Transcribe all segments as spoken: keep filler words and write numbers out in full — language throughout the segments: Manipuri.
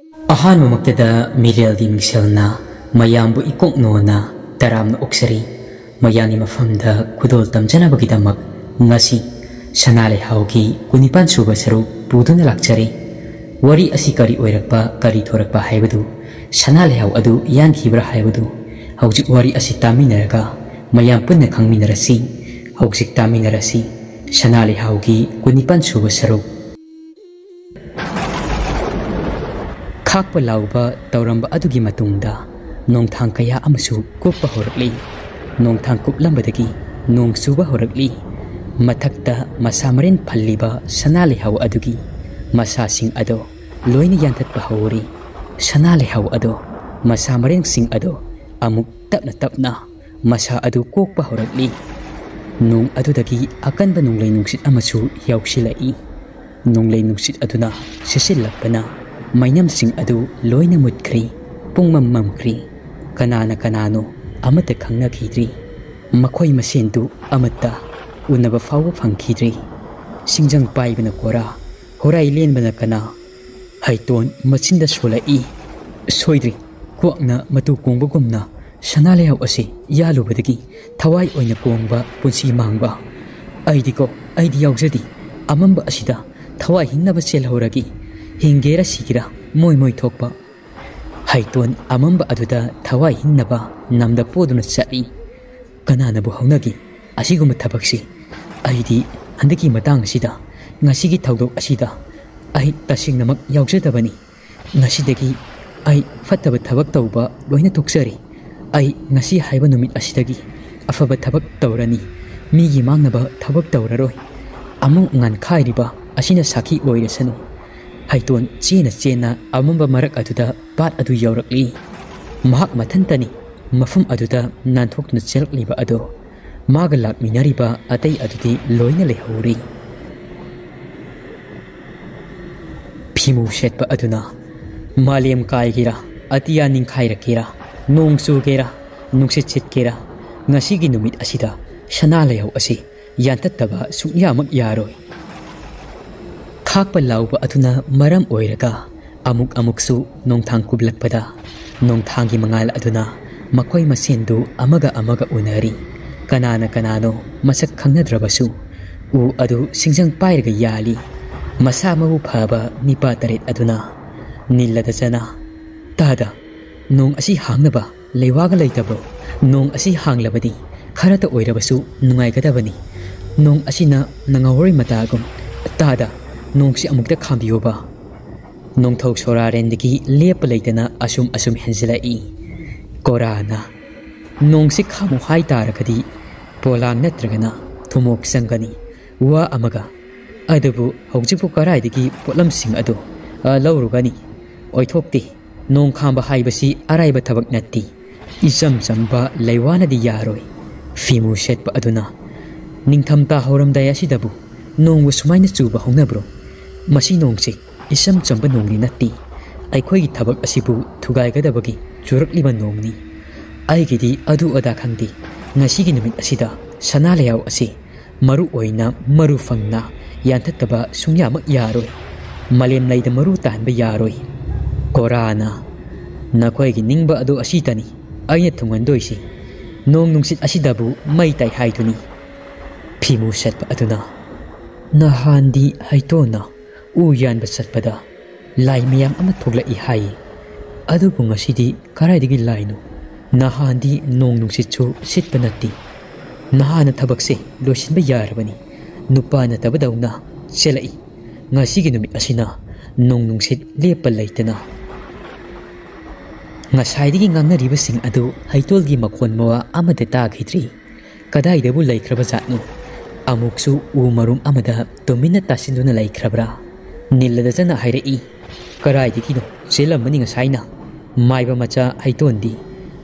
ꯑꯍꯥꯟꯕꯃꯛꯇꯗ ꯃꯤꯔꯦꯜꯒꯤ ꯃꯤꯡꯁꯦꯜꯅ ꯃꯌꯥꯝꯕꯨ ꯏꯀꯣꯛ ꯅꯣꯟꯅ ꯇꯔꯥꯝꯅ ꯑꯣꯛꯆꯔꯤ꯫ ꯃꯌꯥꯝꯒꯤ ꯃꯐꯝꯗ ꯈꯨꯗꯣꯜ ꯇꯝꯖꯅꯕꯒꯤꯗꯃꯛ ꯉꯁꯤ ꯁꯅꯥ ꯂꯩꯍꯥꯎꯒꯤ ꯀꯨꯟꯅꯤꯄꯥꯟ ꯁꯨꯕ ꯁꯔꯨꯛ ꯄꯨꯗꯨꯅ ꯂꯥꯛꯆꯔꯤ꯫ ꯋꯥꯔꯤ ꯑꯁꯤ ꯀꯔꯤ ꯑꯣꯏꯔꯛꯄ, ꯀꯔꯤ ꯊꯣꯔꯛꯄ ꯍꯥꯏꯕꯗꯨ, ꯁꯅꯥ ꯂꯩꯍꯥꯎ ꯑꯗꯨ ꯌꯥꯟꯈꯤꯕ꯭ꯔꯥ ꯍꯥꯏꯕꯗꯨ ꯍꯧꯖꯤꯛ ꯋꯥꯔꯤ ꯑꯁꯤ ꯇꯥꯃꯤꯟꯅꯔꯒ ꯃꯌꯥꯝ ꯄꯨꯟꯅ ꯈꯪꯃꯤꯟꯅꯔꯁꯤ꯫ ꯍꯧꯖꯤꯛ ꯇꯥꯃꯤꯟꯅꯔꯁꯤ ꯁꯅꯥ ꯂꯩꯍꯥꯎꯒꯤ ꯀꯨꯟꯅꯤꯄꯥꯟ ꯁꯨꯕ ꯁꯔꯨꯛ꯫ ꯈꯥꯛꯄ ꯂꯥꯎꯕ ꯇꯧꯔꯝꯕ ꯑꯗꯨꯒꯤ ꯃꯇꯨꯡꯗ ꯅꯣꯡꯊꯥꯡ ꯀꯌꯥ ꯑꯃꯁꯨ ꯀꯨꯞꯄ ꯍꯧꯔꯛꯂꯤ꯫ ꯅꯣꯡꯊꯥꯡ ꯀꯨꯞꯂꯝꯕꯗꯒꯤ ꯅꯣꯡ ꯆꯨꯕ ꯍꯧꯔꯛꯂꯤ꯫ ꯃꯊꯛꯇ ꯃꯁꯥ ꯃꯔꯦꯟ ꯐꯜꯂꯤꯕ ꯁꯅꯥ ꯂꯩꯍꯥꯎ ꯑꯗꯨꯒꯤ ꯃꯁꯥꯁꯤꯡ ꯑꯗꯣ ꯂꯣꯏꯅ ꯌꯥꯟꯊꯠꯄ ꯍꯧꯔꯤ꯫ ꯁꯅꯥ ꯂꯩꯍꯥꯎ ꯑꯗꯣ, ꯃꯁꯥ ꯃꯔꯦꯟꯁꯤꯡ ꯑꯗꯣ ꯑꯃꯨꯛ ꯇꯞꯅ ꯇꯞꯅ ꯃꯁꯥ ꯑꯗꯨ ꯀꯣꯛꯄ ꯍꯧꯔꯛꯂꯤ꯫ ꯅꯣꯡ ꯑꯗꯨꯗꯒꯤ ꯑꯀꯟꯕ ꯅꯣꯡꯂꯩ ꯅꯨꯡꯁꯤꯠ ꯑꯃꯁꯨ ꯌꯥꯎꯁꯤꯜꯂꯛꯏ꯫ ꯅꯣꯡꯂꯩ ꯅꯨꯡꯁꯤꯠ ꯑꯗꯨꯅ ꯁꯤꯠꯆꯤꯜꯂꯛꯄꯅ ꯃꯩꯅꯝꯁꯤꯡ ꯑꯗꯨ ꯂꯣꯏꯅ ꯃꯨꯠꯈ꯭ꯔꯦ꯫ ꯄꯨꯡꯃꯝ ꯃꯝꯈ꯭ꯔꯦ꯫ ꯀꯅꯥꯅ ꯀꯅꯥꯅꯣ ꯑꯃꯠꯇ ꯈꯪꯅꯈꯤꯗ꯭ꯔꯤ꯫ ꯃꯈꯣꯏ ꯃꯁꯦꯟꯗꯨ ꯑꯃꯠꯇ ꯎꯅꯕ ꯐꯥꯎꯕ ꯐꯪꯈꯤꯗ꯭ꯔꯤ꯫ ꯁꯤꯡꯖꯪ ꯄꯥꯏꯕꯅ ꯀꯣꯔꯥ, ꯍꯣꯔꯥꯏ ꯂꯦꯟꯕꯅ ꯀꯅꯥ? ꯍꯩꯇꯣꯟ ꯃꯆꯤꯟꯗ ꯁꯣꯜꯂꯛꯏ꯫ ꯁꯣꯏꯗ꯭ꯔꯤ, ꯀ꯭ꯋꯥꯛꯅ ꯃꯇꯨ ꯀꯣꯡꯕꯒꯨꯝꯅ ꯁꯅꯥ ꯂꯩꯍꯥꯎ ꯑꯁꯤ ꯌꯥꯜꯂꯨꯕꯗꯒꯤ ꯊꯋꯥꯏ ꯑꯣꯏꯅ ꯀꯣꯡꯕ ꯄꯨꯟꯁꯤ ꯃꯥꯡꯕ꯫ ꯑꯩꯗꯤꯀꯣ, ꯑꯩꯗꯤ ꯌꯥꯎꯖꯗꯦ꯫ ꯑꯃꯝꯕ ꯑꯁꯤꯗ ꯊꯋꯥꯏ ꯍꯤꯡꯅꯕ ꯆꯦꯜꯍꯧꯔꯒꯦ꯫ ꯍꯤꯡꯒꯦꯔꯥ ꯁꯤꯒꯦꯔꯥ ꯃꯣꯏ ꯃꯣꯏ ꯊꯣꯛꯄ꯫ ꯍꯩꯇꯣꯟ ꯑꯃꯝꯕ ꯑꯗꯨꯗ ꯊꯋꯥꯏ ꯍꯤꯡꯅꯕ ꯅꯝꯗ ꯄꯣꯗꯨꯅ ꯆꯠꯂꯤ꯫ ꯀꯅꯥꯅꯕꯨ ꯍꯧꯅꯒꯦ ꯑꯁꯤꯒꯨꯝꯕ ꯊꯕꯛꯁꯤ? ꯑꯩꯗꯤ ꯍꯟꯗꯛꯀꯤ ꯃꯇꯥꯡ ꯑꯁꯤꯗ, ꯉꯁꯤꯒꯤ ꯊꯧꯗꯣꯛ ꯑꯁꯤꯗ ꯑꯩ ꯇꯁꯦꯡꯅꯃꯛ ꯌꯥꯎꯖꯗꯕꯅꯤ꯫ ꯉꯁꯤꯗꯒꯤ ꯑꯩ ꯐꯠꯇꯕ ꯊꯕꯛ ꯇꯧꯕ ꯂꯣꯏꯅ ꯇꯣꯛꯆꯔꯦ꯫ ꯑꯩ ꯉꯁꯤ ꯍꯥꯏꯕ ꯅꯨꯃꯤꯠ ꯑꯁꯤꯗꯒꯤ ꯑꯐꯕ ꯊꯕꯛ ꯇꯧꯔꯅꯤ꯫ ꯃꯤꯒꯤ ꯃꯥꯡꯅꯕ ꯊꯕꯛ ꯇꯧꯔꯔꯣꯏ꯫ ꯑꯃꯨꯛ ꯉꯥꯟꯈꯥꯏꯔꯤꯕ ꯑꯁꯤꯅ ꯁꯥꯈꯤ ꯑꯣꯏꯔꯁꯅꯨ꯫ ꯍꯩꯇꯣꯟ ꯆꯦꯅ ꯆꯦꯅ ꯑꯃꯝꯕ ꯃꯔꯛ ꯑꯗꯨꯗ ꯄꯥꯠ ꯑꯗꯨ ꯌꯧꯔꯛꯂꯤ꯫ ꯃꯍꯥꯛ ꯃꯊꯟꯇꯅꯤ ꯃꯐꯝ ꯑꯗꯨꯗ ꯅꯥꯟꯊꯣꯛꯇꯨꯅ ꯆꯦꯜꯂꯛꯂꯤꯕ ꯑꯗꯨ꯫ ꯃꯥꯒ ꯂꯥꯛꯃꯤꯟꯅꯔꯤꯕ ꯑꯇꯩ ꯑꯗꯨꯗꯤ ꯂꯣꯏꯅ ꯂꯩꯍꯧꯔꯤ꯫ ꯐꯤꯃꯨ ꯁꯦꯠꯄ ꯑꯗꯨꯅ, "ꯃꯥꯂꯦꯝ ꯀꯥꯏꯒꯦꯔꯥ, ꯑꯇꯤꯌꯥ ꯅꯤꯡꯈꯥꯏꯔꯛꯀꯦꯔꯥ, ꯅꯣꯡ ꯆꯨꯒꯦꯔꯥ, ꯅꯨꯡꯁꯤꯠ ꯁꯤꯠꯀꯦꯔꯥ, ꯉꯁꯤꯒꯤ ꯅꯨꯃꯤꯠ ꯑꯁꯤꯗ ꯁꯅꯥ ꯂꯩꯍꯥꯎ ꯑꯁꯤ ꯌꯥꯟꯊꯠꯇꯕ ꯁꯨꯡꯌꯥꯃꯛ ꯌꯥꯔꯣꯏ"꯫ ꯈꯥꯛꯄ ꯂꯥꯎꯕ ꯑꯗꯨꯅ ꯃꯔꯝ ꯑꯣꯏꯔꯒ ꯑꯃꯨꯛ ꯑꯃꯨꯛꯁꯨ ꯅꯣꯡꯊꯥꯡ ꯀꯨꯞꯂꯛꯄꯗ ꯅꯣꯡꯊꯥꯡꯒꯤ ꯃꯉꯥꯜ ꯑꯗꯨꯅ ꯃꯈꯣꯏ ꯃꯁꯦꯟꯗꯨ ꯑꯃꯒ ꯑꯃꯒ ꯎꯅꯔꯤ꯫ ꯀꯅꯥꯅ ꯀꯅꯥꯅꯣ ꯃꯁꯛ ꯈꯪꯅꯗ꯭ꯔꯕꯁꯨ ꯎ ꯑꯗꯨ ꯁꯤꯡꯖꯪ ꯄꯥꯏꯔꯒ ꯌꯥꯜꯂꯤ꯫ ꯃꯁꯥ ꯃꯎ ꯐꯕ ꯅꯤꯄꯥ ꯇꯔꯦꯠ ꯑꯗꯨꯅ ꯅꯤꯜꯂꯗꯆꯅ, "ꯇꯥꯗ, ꯅꯣꯡ ꯑꯁꯤ ꯍꯥꯡꯅꯕ ꯂꯩꯋꯥꯒ ꯂꯩꯇꯕ꯭ꯔꯣ? ꯅꯣꯡ ꯑꯁꯤ ꯍꯥꯡꯂꯕꯗꯤ ꯈꯔꯇ ꯑꯣꯏꯔꯕꯁꯨ ꯅꯨꯡꯉꯥꯏꯒꯗꯕꯅꯤ꯫ ꯅꯣꯡ ꯑꯁꯤꯅ ꯅꯪꯍꯧꯔꯣꯏ ꯃꯇꯥꯒꯨꯝ꯫ ꯇꯥꯗ, ꯅꯣꯡꯁꯤ ꯑꯃꯨꯛꯇ ꯈꯥꯝꯕꯤꯌꯣꯕ꯫" ꯅꯣꯡꯊꯧ ꯁꯣꯔꯥꯔꯦꯟꯗꯒꯤ ꯂꯦꯞꯄ ꯂꯩꯇꯅ ꯑꯁꯨꯝ ꯑꯁꯨꯝ ꯍꯦꯟꯖꯤꯜꯂꯛꯏ꯫ ꯀꯣꯔꯥꯅ, "ꯅꯣꯡꯁꯤ ꯈꯥꯝꯃꯨ ꯍꯥꯏ ꯇꯥꯔꯒꯗꯤ ꯄꯣꯂꯥꯡ ꯅꯠꯇ꯭ꯔꯒꯅ ꯊꯨꯝꯃꯣꯛ ꯆꯪꯒꯅꯤ꯫ ꯋꯥ ꯑꯃꯒ꯫ ꯑꯗꯨꯕꯨ ꯍꯧꯖꯤꯛꯄꯨ ꯀꯔꯥꯏꯗꯒꯤ ꯄꯣꯠꯂꯝꯁꯤꯡ ꯑꯗꯨ, ꯑ, ꯂꯧꯔꯨꯒꯅꯤ? ꯑꯣꯏꯊꯣꯛꯇꯦ꯫ ꯅꯣꯡ ꯈꯥꯝꯕ ꯍꯥꯏꯕꯁꯤ ꯑꯔꯥꯏꯕ ꯊꯕꯛ ꯅꯠꯇꯦ꯫ ꯏꯆꯝ ꯆꯝꯕ ꯂꯩꯋꯥꯅꯗꯤ ꯌꯥꯔꯣꯏ꯫" ꯐꯤꯃꯨ ꯁꯦꯠꯄ ꯑꯗꯨꯅ, "ꯅꯤꯡꯊꯝꯊꯥ ꯍꯧꯔꯝꯗꯥꯏ ꯑꯁꯤꯗꯕꯨ ꯅꯣꯡꯕꯨ ꯁꯨꯃꯥꯏꯅ ꯆꯨꯕ ꯍꯧꯅꯕ꯭ꯔꯣ? ꯃꯁꯤ ꯅꯣꯡꯁꯤ ꯏꯆꯝ ꯆꯝꯕ ꯅꯣꯡꯗꯤ ꯅꯠꯇꯦ꯫ ꯑꯩꯈꯣꯏꯒꯤ ꯊꯕꯛ ꯑꯁꯤꯕꯨ ꯊꯨꯒꯥꯏꯒꯗꯕꯒꯤ ꯆꯨꯔꯛꯂꯤꯕ ꯅꯣꯡꯅꯤ꯫ ꯑꯩꯒꯤꯗꯤ ꯑꯗꯨ ꯑꯗꯥ ꯈꯪꯗꯦ꯫ ꯉꯁꯤꯒꯤ ꯅꯨꯃꯤꯠ ꯑꯁꯤꯗ ꯁꯅꯥ ꯂꯩꯍꯥꯎ ꯑꯁꯤ ꯃꯔꯨ ꯑꯣꯏꯅ ꯃꯔꯨ ꯐꯪꯅ ꯌꯥꯟꯊꯠꯇꯕ ꯁꯨꯡꯌꯥꯃꯛ ꯌꯥꯔꯣꯏ꯫ ꯃꯥꯂꯦꯝ ꯂꯩꯗ ꯃꯔꯨ ꯇꯥꯍꯟꯕ ꯌꯥꯔꯣꯏ꯫" ꯀꯣꯔꯥꯅ, "ꯅꯈꯣꯏꯒꯤ ꯅꯤꯡꯕ ꯑꯗꯨ ꯑꯁꯤꯇꯅꯤ ꯑꯩꯅ ꯊꯨꯡꯍꯟꯗꯣꯏꯁꯤ꯫ ꯅꯣꯡ ꯅꯨꯡꯁꯤꯠ ꯑꯁꯤꯗꯕꯨ ꯃꯩ ꯇꯥꯏ ꯍꯥꯏꯗꯨꯅꯤ꯫" ꯐꯤꯃꯨ ꯁꯦꯠꯄ ꯑꯗꯨꯅ, "ꯅꯍꯥꯟꯗꯤ ꯍꯩꯇꯣꯟꯅ ꯎ ꯌꯥꯟꯕ ꯆꯠꯄꯗ ꯂꯥꯏ ꯃꯌꯥꯝ ꯑꯃ ꯊꯣꯛꯂꯛꯏ ꯍꯥꯏ꯫ ꯑꯗꯨꯕꯨ ꯉꯁꯤꯗꯤ ꯀꯗꯥꯏꯗꯒꯤ ꯂꯥꯏꯅꯣ? ꯅꯍꯥꯟꯗꯤ ꯅꯣꯡ ꯅꯨꯡꯁꯤꯠꯁꯨ ꯁꯤꯠꯄ ꯅꯠꯇꯦ꯫ ꯅꯍꯥꯟꯅ ꯊꯕꯛꯁꯦ ꯂꯣꯏꯁꯤꯟꯕ ꯌꯥꯔꯕꯅꯤ꯫ ꯅꯨꯄꯥ ꯅꯠꯇꯕꯗꯧꯅ ꯆꯦꯜꯂꯛꯏ꯫ ꯉꯁꯤꯒꯤ ꯅꯨꯃꯤꯠ ꯑꯁꯤꯅ ꯅꯣꯡ ꯅꯨꯡꯁꯤꯠ ꯂꯦꯞꯄ ꯂꯩꯇꯅ꯫" ꯉꯁꯥꯏꯗꯒꯤ ꯉꯥꯡꯅꯔꯤꯕꯁꯤꯡ ꯑꯗꯨ ꯍꯩꯇꯣꯜꯒꯤ ꯃꯈꯣꯟ ꯃꯋꯥ ꯑꯃꯠꯇ ꯇꯥꯈꯤꯗ꯭ꯔꯤ꯫ ꯀꯗꯥꯏꯗꯕꯨ ꯂꯩꯈ꯭ꯔꯕ ꯖꯥꯠꯅꯣ? ꯑꯃꯨꯛꯁꯨ ꯎ ꯃꯔꯨꯝ ꯑꯃꯗ ꯇꯨꯃꯤꯟꯅ ꯇꯥꯁꯤꯟꯗꯨꯅ ꯂꯩꯈ꯭ꯔꯕ꯭ꯔꯥ? ꯅꯤꯜꯂꯗꯆꯅ ꯍꯥꯏꯔꯛꯏ, "ꯀꯗꯥꯏꯗꯒꯤꯅꯣ ꯆꯦꯜꯂꯝꯕꯅꯤ ꯉꯁꯥꯏꯅ꯫ ꯃꯥꯏꯕ ꯃꯆꯥ ꯍꯩꯇꯣꯟꯗꯤ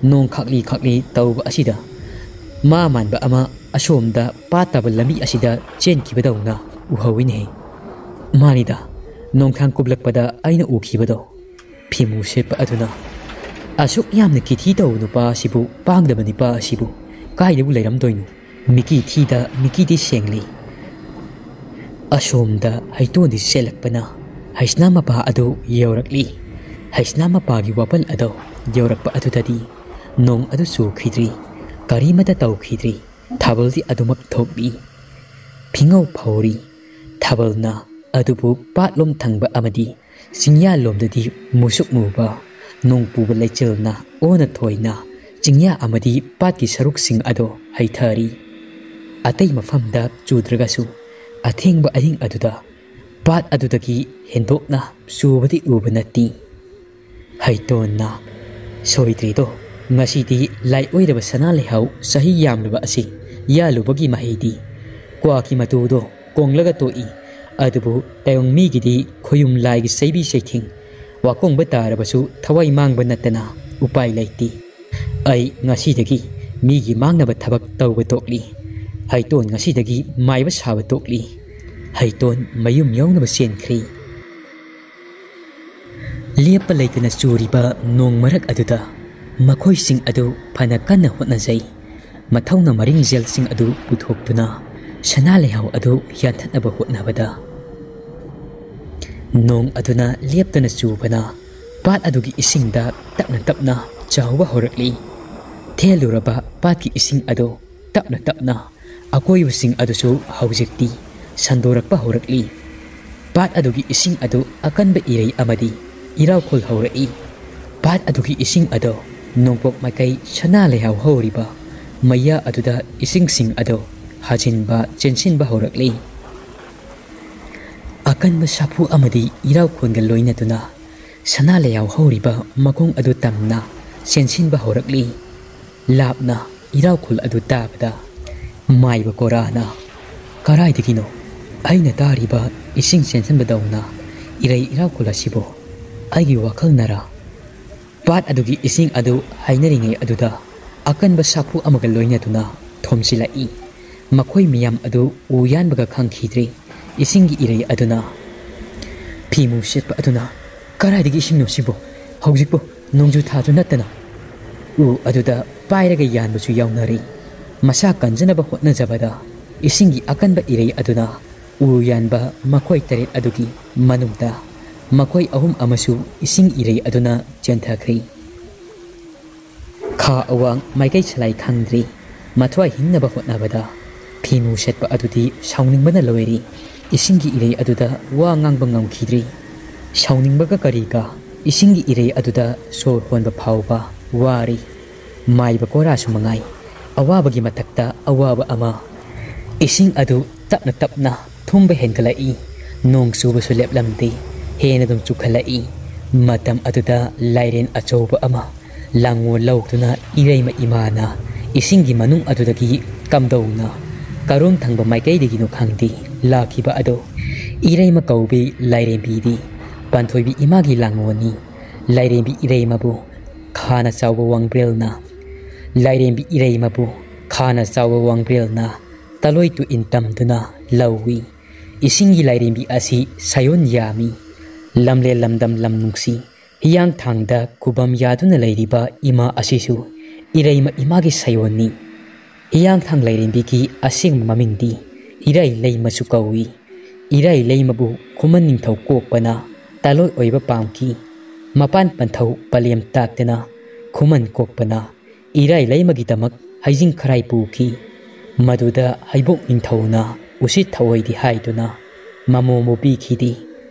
ꯅꯣꯡ ꯈꯥꯛꯂꯤ ꯈꯥꯛꯂꯤ ꯇꯧꯕ ꯑꯁꯤꯗ ꯃꯥ ꯃꯥꯟꯕ ꯑꯃ ꯑꯁꯣꯝꯗ ꯄꯥꯠ ꯇꯥꯕ ꯂꯝꯕꯤ ꯑꯁꯤꯗ ꯆꯦꯟꯈꯤꯕꯗꯧꯅ ꯎꯍꯧꯏꯅꯦ꯫" "ꯃꯥꯅꯤꯗ, ꯅꯣꯡꯊꯥꯡ ꯀꯨꯞꯂꯛꯄꯗ ꯑꯩꯅ ꯎꯈꯤꯕꯗꯣ꯫" ꯐꯤꯃꯨ ꯁꯦꯠꯄ ꯑꯗꯨꯅ, "ꯑꯁꯨꯛ ꯌꯥꯝꯅ ꯀꯤꯊꯤ ꯇꯧꯕ ꯅꯨꯄꯥ ꯑꯁꯤꯕꯨ ꯄꯥꯡꯗꯕ ꯅꯨꯄꯥ ꯑꯁꯤꯕꯨ ꯀꯥꯏꯗꯕꯨ ꯂꯩꯔꯝꯗꯣꯏꯅꯣ? ꯃꯤꯀꯤ ꯊꯤꯗ ꯃꯤꯀꯤꯗꯤ ꯁꯦꯡꯂꯤ꯫" ꯑꯁꯣꯝꯗ ꯍꯩꯇꯣꯟꯗꯤ ꯆꯦꯜꯂꯛꯄꯅ ꯍꯩꯁꯅꯥ ꯃꯄꯥ ꯑꯗꯨ ꯌꯧꯔꯛꯂꯤ꯫ ꯍꯩꯁꯅꯥ ꯃꯄꯥꯒꯤ ꯋꯥꯄꯜ ꯑꯗꯨ ꯌꯧꯔꯛꯄ ꯑꯗꯨꯗꯗꯤ ꯅꯣꯡ ꯑꯗꯨ ꯆꯨꯈꯤꯗ꯭ꯔꯤ, ꯀꯔꯤꯃꯠꯇ ꯇꯧꯈꯤꯗ꯭ꯔꯤ꯫ ꯊꯥꯕꯜꯗꯤ ꯑꯗꯨꯃꯛ ꯊꯣꯛꯂꯤ꯫ ꯐꯤꯉꯧ ꯐꯧꯔꯤ꯫ ꯊꯥꯕꯜꯅ ꯑꯗꯨꯕꯨ ꯄꯥꯠꯂꯣꯝ ꯊꯪꯕ ꯑꯃꯗꯤ ꯆꯤꯡꯌꯥꯂꯣꯝꯗꯗꯤ ꯃꯨꯁꯨꯛ ꯃꯨꯕ ꯅꯣꯡ ꯄꯨꯕ ꯂꯩꯆꯤꯜꯅ ꯑꯣꯟꯅ ꯊꯣꯏꯅ ꯆꯤꯡꯌꯥ ꯑꯃꯗꯤ ꯄꯥꯠꯀꯤ ꯁꯔꯨꯛꯁꯤꯡ ꯑꯗꯨ ꯍꯩꯊꯔꯤ꯫ ꯑꯇꯩ ꯃꯐꯝꯗ ꯆꯨꯗ꯭ꯔꯒꯁꯨ ꯑꯊꯦꯡꯕ ꯑꯍꯤꯡ ꯑꯗꯨꯗ ꯄꯥꯠ ꯑꯗꯨꯗꯒꯤ ꯍꯦꯟꯗꯣꯛꯅ ꯆꯨꯕꯗꯤ ꯎꯕ ꯅꯠꯇꯦ꯫ ꯍꯩꯇꯣꯟꯅ, "ꯁꯣꯏꯗ꯭ꯔꯦꯗꯣ, ꯉꯁꯤꯗꯤ ꯂꯥꯏ ꯑꯣꯏꯔꯕ ꯁꯅꯥ ꯂꯩꯍꯥꯎ ꯆꯍꯤ ꯌꯥꯝꯂꯕ ꯑꯁꯤ ꯌꯥꯜꯂꯨꯕꯒꯤ ꯃꯍꯩꯗꯤ꯫ ꯀ꯭ꯋꯥꯛꯀꯤ ꯃꯇꯨꯗꯣ ꯀꯣꯡꯂꯒ ꯇꯣꯛꯏ, ꯑꯗꯨꯕꯨ ꯇꯥꯏꯕꯪ ꯃꯤꯒꯤꯗꯤ ꯈꯣꯌꯨꯝ ꯂꯥꯏꯒꯤ ꯆꯩꯕꯤ ꯆꯩꯊꯦꯡ, ꯋꯥꯀꯣꯡꯕ ꯇꯥꯔꯕꯁꯨ ꯊꯋꯥꯏ ꯃꯥꯡꯕ ꯅꯠꯇꯅ ꯎꯄꯥꯏ ꯂꯩꯇꯦ꯫ ꯑꯩ ꯉꯁꯤꯗꯒꯤ ꯃꯤꯒꯤ ꯃꯥꯡꯅꯕ ꯊꯕꯛ ꯇꯧꯕ ꯇꯣꯛꯂꯤ꯫ ꯍꯩꯇꯣꯟ ꯉꯁꯤꯗꯒꯤ ꯃꯥꯏꯕ ꯁꯥꯕ ꯇꯣꯛꯂꯤ꯫" ꯍꯩꯇꯣꯟ ꯃꯌꯨꯝ ꯌꯧꯅꯕ ꯆꯦꯟꯈ꯭ꯔꯦ꯫ ꯂꯦꯞꯄ ꯂꯩꯇꯅ ꯆꯨꯔꯤꯕ ꯅꯣꯡ ꯃꯔꯛ ꯑꯗꯨꯗ ꯃꯈꯣꯏꯁꯤꯡ ꯑꯗꯨ ꯐꯅ ꯀꯟꯅ ꯍꯣꯠꯅꯖꯩ꯫ ꯃꯊꯧꯅ ꯃꯔꯤꯡꯖꯦꯜꯁꯤꯡ ꯑꯗꯨ ꯄꯨꯊꯣꯛꯇꯨꯅ ꯁꯅꯥ ꯂꯩꯍꯥꯎ ꯑꯗꯨ ꯌꯥꯟꯊꯠꯅꯕ ꯍꯣꯠꯅꯕꯗ, ꯅꯣꯡ ꯑꯗꯨꯅ ꯂꯦꯞꯇꯅ ꯆꯨꯕꯅ ꯄꯥꯠ ꯑꯗꯨꯒꯤ ꯏꯁꯤꯡꯗ ꯇꯞꯅ ꯇꯞꯅ ꯆꯥꯎꯕ ꯍꯧꯔꯛꯂꯤ꯫ ꯊꯦꯜꯂꯨꯔꯕ ꯄꯥꯠꯀꯤ ꯏꯁꯤꯡ ꯑꯗꯨ ꯇꯞꯅ ꯇꯞꯅ ꯑꯀꯣꯏꯕꯁꯤꯡ ꯑꯗꯨꯁꯨ ꯍꯧꯖꯤꯛꯇꯤ ꯁꯟꯗꯣꯔꯛꯄ ꯍꯧꯔꯛꯂꯤ꯫ ꯄꯥꯠ ꯑꯗꯨꯒꯤ ꯏꯁꯤꯡ ꯑꯗꯨ ꯑꯀꯟꯕ ꯏꯔꯩ ꯑꯃꯗꯤ ꯏꯔꯥꯎꯈꯣꯜ ꯍꯧꯔꯛꯏ꯫ ꯄꯥꯠ ꯑꯗꯨꯒꯤ ꯏꯁꯤꯡ ꯑꯗꯨ ꯅꯣꯡꯄꯣꯛ ꯃꯥꯏꯀꯩ ꯁꯅꯥ ꯂꯩꯍꯥꯎ ꯍꯧꯔꯤꯕ ꯃꯩꯌꯥ ꯑꯗꯨꯗ ꯏꯁꯤꯡꯁꯤꯡ ꯑꯗꯨ ꯍꯥꯖꯤꯟꯕ, ꯆꯦꯟꯁꯤꯟꯕ ꯍꯧꯔꯛꯂꯤ꯫ ꯑꯀꯟꯕ ꯁꯥꯐꯨ ꯑꯃꯗꯤ ꯏꯔꯥꯎꯈꯣꯜꯒ ꯂꯣꯏꯅꯗꯨꯅ ꯁꯅꯥ ꯂꯩꯍꯥꯎ ꯍꯧꯔꯤꯕ ꯃꯈꯣꯡ ꯑꯗꯨ ꯇꯝꯅ ꯆꯦꯟꯁꯤꯟꯕ ꯍꯧꯔꯛꯂꯤ꯫ ꯂꯥꯞꯅ ꯏꯔꯥꯎꯈꯣꯜ ꯑꯗꯨ ꯇꯥꯕꯗ ꯃꯥꯏꯕ ꯀꯣꯔꯥꯅ, "ꯀꯔꯥꯏꯗꯒꯤꯅꯣ ꯑꯩꯅ ꯇꯥꯔꯤꯕ ꯏꯁꯤꯡ ꯆꯦꯟꯁꯤꯟꯕꯗꯧꯅ ꯏꯔꯩ ꯏꯔꯥꯎꯈꯣꯜ ꯑꯁꯤꯕꯨ? ꯑꯩꯒꯤ ꯋꯥꯈꯜꯅꯔꯥ?" ꯄꯥꯠ ꯑꯗꯨꯒꯤ ꯏꯁꯤꯡ ꯑꯗꯨ ꯍꯥꯏꯅꯔꯤꯉꯩ ꯑꯗꯨꯗ ꯑꯀꯟꯕ ꯁꯥꯐꯨ ꯑꯃꯒ ꯂꯣꯏꯅꯗꯨꯅ ꯊꯣꯝꯖꯤꯜꯂꯛꯏ꯫ ꯃꯈꯣꯏ ꯃꯤꯌꯥꯝ ꯑꯗꯨ ꯎ ꯌꯥꯟꯕꯒ ꯈꯪꯈꯤꯗ꯭ꯔꯤ꯫ ꯏꯁꯤꯡꯒꯤ ꯏꯔꯩ ꯑꯗꯨꯅ, ꯐꯤꯃꯨ ꯁꯦꯠꯄ ꯑꯗꯨꯅ, "ꯀꯗꯥꯏꯗꯒꯤ ꯏꯁꯤꯡꯅꯣ ꯁꯤꯕꯣ? ꯍꯧꯖꯤꯛꯄꯨ ꯅꯣꯡꯖꯨ ꯊꯥꯁꯨ ꯅꯠꯇꯅ!" ꯎ ꯑꯗꯨꯗ ꯄꯥꯏꯔꯒ ꯌꯥꯟꯕꯁꯨ ꯌꯥꯎꯅꯔꯤ꯫ ꯃꯁꯥ ꯀꯟꯖꯅꯕ ꯍꯣꯠꯅꯖꯕꯗ ꯏꯁꯤꯡꯒꯤ ꯑꯀꯟꯕ ꯏꯔꯩ ꯑꯗꯨꯅ ꯎ ꯌꯥꯟꯕ ꯃꯈꯣꯏ ꯇꯔꯦꯠ ꯑꯗꯨꯒꯤ ꯃꯅꯨꯡꯗ ꯃꯈꯣꯏ ꯑꯍꯨꯝ ꯑꯃꯁꯨ ꯏꯁꯤꯡ ꯏꯔꯩ ꯑꯗꯨꯅ ꯆꯦꯟꯊꯈ꯭ꯔꯤ꯫ ꯈꯥ ꯑꯋꯥꯡ ꯃꯥꯏꯀꯩ ꯁꯂꯥꯏ ꯈꯪꯗ꯭ꯔꯤ꯫ ꯃꯊ꯭ꯋꯥꯏ ꯍꯤꯡꯅꯕ ꯍꯣꯠꯅꯕꯗ ꯐꯤꯃꯨ ꯁꯦꯠꯄ ꯑꯗꯨꯗꯤ ꯁꯥꯎꯅꯤꯡꯕꯅ ꯂꯣꯏꯔꯤ꯫ ꯏꯁꯤꯡꯒꯤ ꯏꯔꯩ ꯑꯗꯨꯗ ꯋꯥ ꯉꯥꯡꯕ ꯉꯝꯈꯤꯗ꯭ꯔꯤ꯫ ꯁꯥꯎꯅꯤꯡꯕꯒ ꯀꯔꯤꯒ ꯏꯁꯤꯡꯒꯤ ꯏꯔꯩ ꯑꯗꯨꯗ ꯁꯣꯔ ꯍꯣꯟꯕ ꯐꯥꯎꯕ ꯋꯥꯔꯤ꯫ ꯃꯥꯏꯕ ꯀꯣꯔꯥꯁꯨ ꯃꯉꯥꯏ꯫ ꯑꯋꯥꯕꯒꯤ ꯃꯊꯛꯇ ꯑꯋꯥꯕ ꯑꯃ꯫ ꯏꯁꯤꯡ ꯑꯗꯨ ꯇꯞꯅ ꯇꯞꯅ ꯊꯨꯝꯕ ꯍꯦꯟꯒꯠꯂꯛꯏ꯫ ꯅꯣꯡ ꯆꯨꯕꯁꯨ ꯂꯦꯞꯂꯝꯗꯦ꯫ ꯍꯦꯟꯅ ꯑꯗꯨꯝ ꯆꯨꯈꯠꯂꯛꯏ꯫ ꯃꯇꯝ ꯑꯗꯨꯗ ꯂꯥꯏꯔꯦꯟ ꯑꯆꯧꯕ ꯑꯃ ꯂꯥꯡꯉꯣꯜ ꯂꯧꯗꯨꯅ ꯏꯔꯩꯃ ꯏꯃꯥꯅ ꯏꯁꯤꯡꯒꯤ ꯃꯅꯨꯡ ꯑꯗꯨꯗꯒꯤ ꯀꯝꯗꯧꯅ ꯀꯔꯣꯝ ꯊꯪꯕ ꯃꯥꯏꯀꯩꯗꯒꯤꯅꯣ ꯈꯪꯗꯦ ꯂꯥꯛꯈꯤꯕ ꯑꯗꯣ ꯏꯔꯩꯃ ꯀꯧꯕꯤ ꯂꯥꯏꯔꯦꯝꯕꯤꯗꯤ ꯄꯥꯟꯊꯣꯏꯕꯤ ꯏꯃꯥꯒꯤ ꯂꯥꯡꯉꯣꯜꯅꯤ꯫ ꯂꯥꯏꯔꯦꯝꯕꯤ ꯏꯔꯩꯃꯕꯨ ꯈꯥꯅ ꯆꯥꯎꯕ ꯋꯥꯡꯕ꯭ꯔꯦꯜꯅ ꯂꯥꯏꯔꯦꯝꯕꯤ ꯏꯔꯩꯃꯕꯨ ꯈꯥꯅ ꯆꯥꯎꯕ ꯋꯥꯡꯕ꯭ꯔꯦꯜꯅ ꯇꯂꯣꯏ ꯇꯨ ꯏꯟ ꯇꯝꯗꯨꯅ ꯂꯧꯏ꯫ ꯏꯁꯤꯡꯒꯤ ꯂꯥꯏꯔꯦꯝꯕꯤ ꯑꯁꯤ ꯁꯥꯌꯣꯟ ꯌꯥꯝꯃꯤ꯫ ꯂꯝꯂꯦꯟ ꯂꯝꯗꯝ ꯂꯝ ꯅꯨꯡꯁꯤ ꯍꯤꯌꯥꯡꯊꯥꯡꯗ ꯈꯨꯕꯝ ꯌꯥꯗꯨꯅ ꯂꯩꯔꯤꯕ ꯏꯃꯥ ꯑꯁꯤꯁꯨ ꯏꯔꯩꯃ ꯏꯃꯥꯒꯤ ꯁꯥꯌꯣꯟꯅꯤ꯫ ꯍꯤꯌꯥꯡꯊꯥꯡ ꯂꯥꯏꯔꯦꯝꯕꯤꯒꯤ ꯑꯁꯦꯡꯕ ꯃꯃꯤꯡꯗꯤ ꯏꯔꯥꯏ ꯂꯩꯃꯁꯨ ꯀꯧꯏ꯫ ꯏꯔꯥꯏ ꯂꯩꯃꯕꯨ ꯈꯨꯃꯟ ꯅꯤꯡꯊꯧ ꯀꯣꯛꯄꯅ ꯇꯥꯂꯣꯏ ꯑꯣꯏꯕ ꯄꯥꯝꯈꯤ꯫ ꯃꯄꯥꯟ ꯄꯟꯊꯧ ꯄꯂꯦꯝ ꯇꯥꯛꯇꯅ ꯈꯨꯃꯟ ꯀꯣꯛꯄꯅ ꯏꯔꯥꯏ ꯂꯩꯃꯒꯤꯗꯃꯛ ꯍꯩꯖꯤꯡ ꯈꯔꯥꯏ ꯄꯨꯈꯤ꯫ ꯃꯗꯨꯗ ꯍꯩꯕꯣꯛ ꯅꯤꯡꯊꯧꯅ ꯎꯁꯤꯠ ꯊꯑꯣꯏꯗꯤ ꯍꯥꯏꯗꯨꯅ ꯃꯃꯣꯝꯕꯨ ꯄꯤꯈꯤꯗꯦ꯫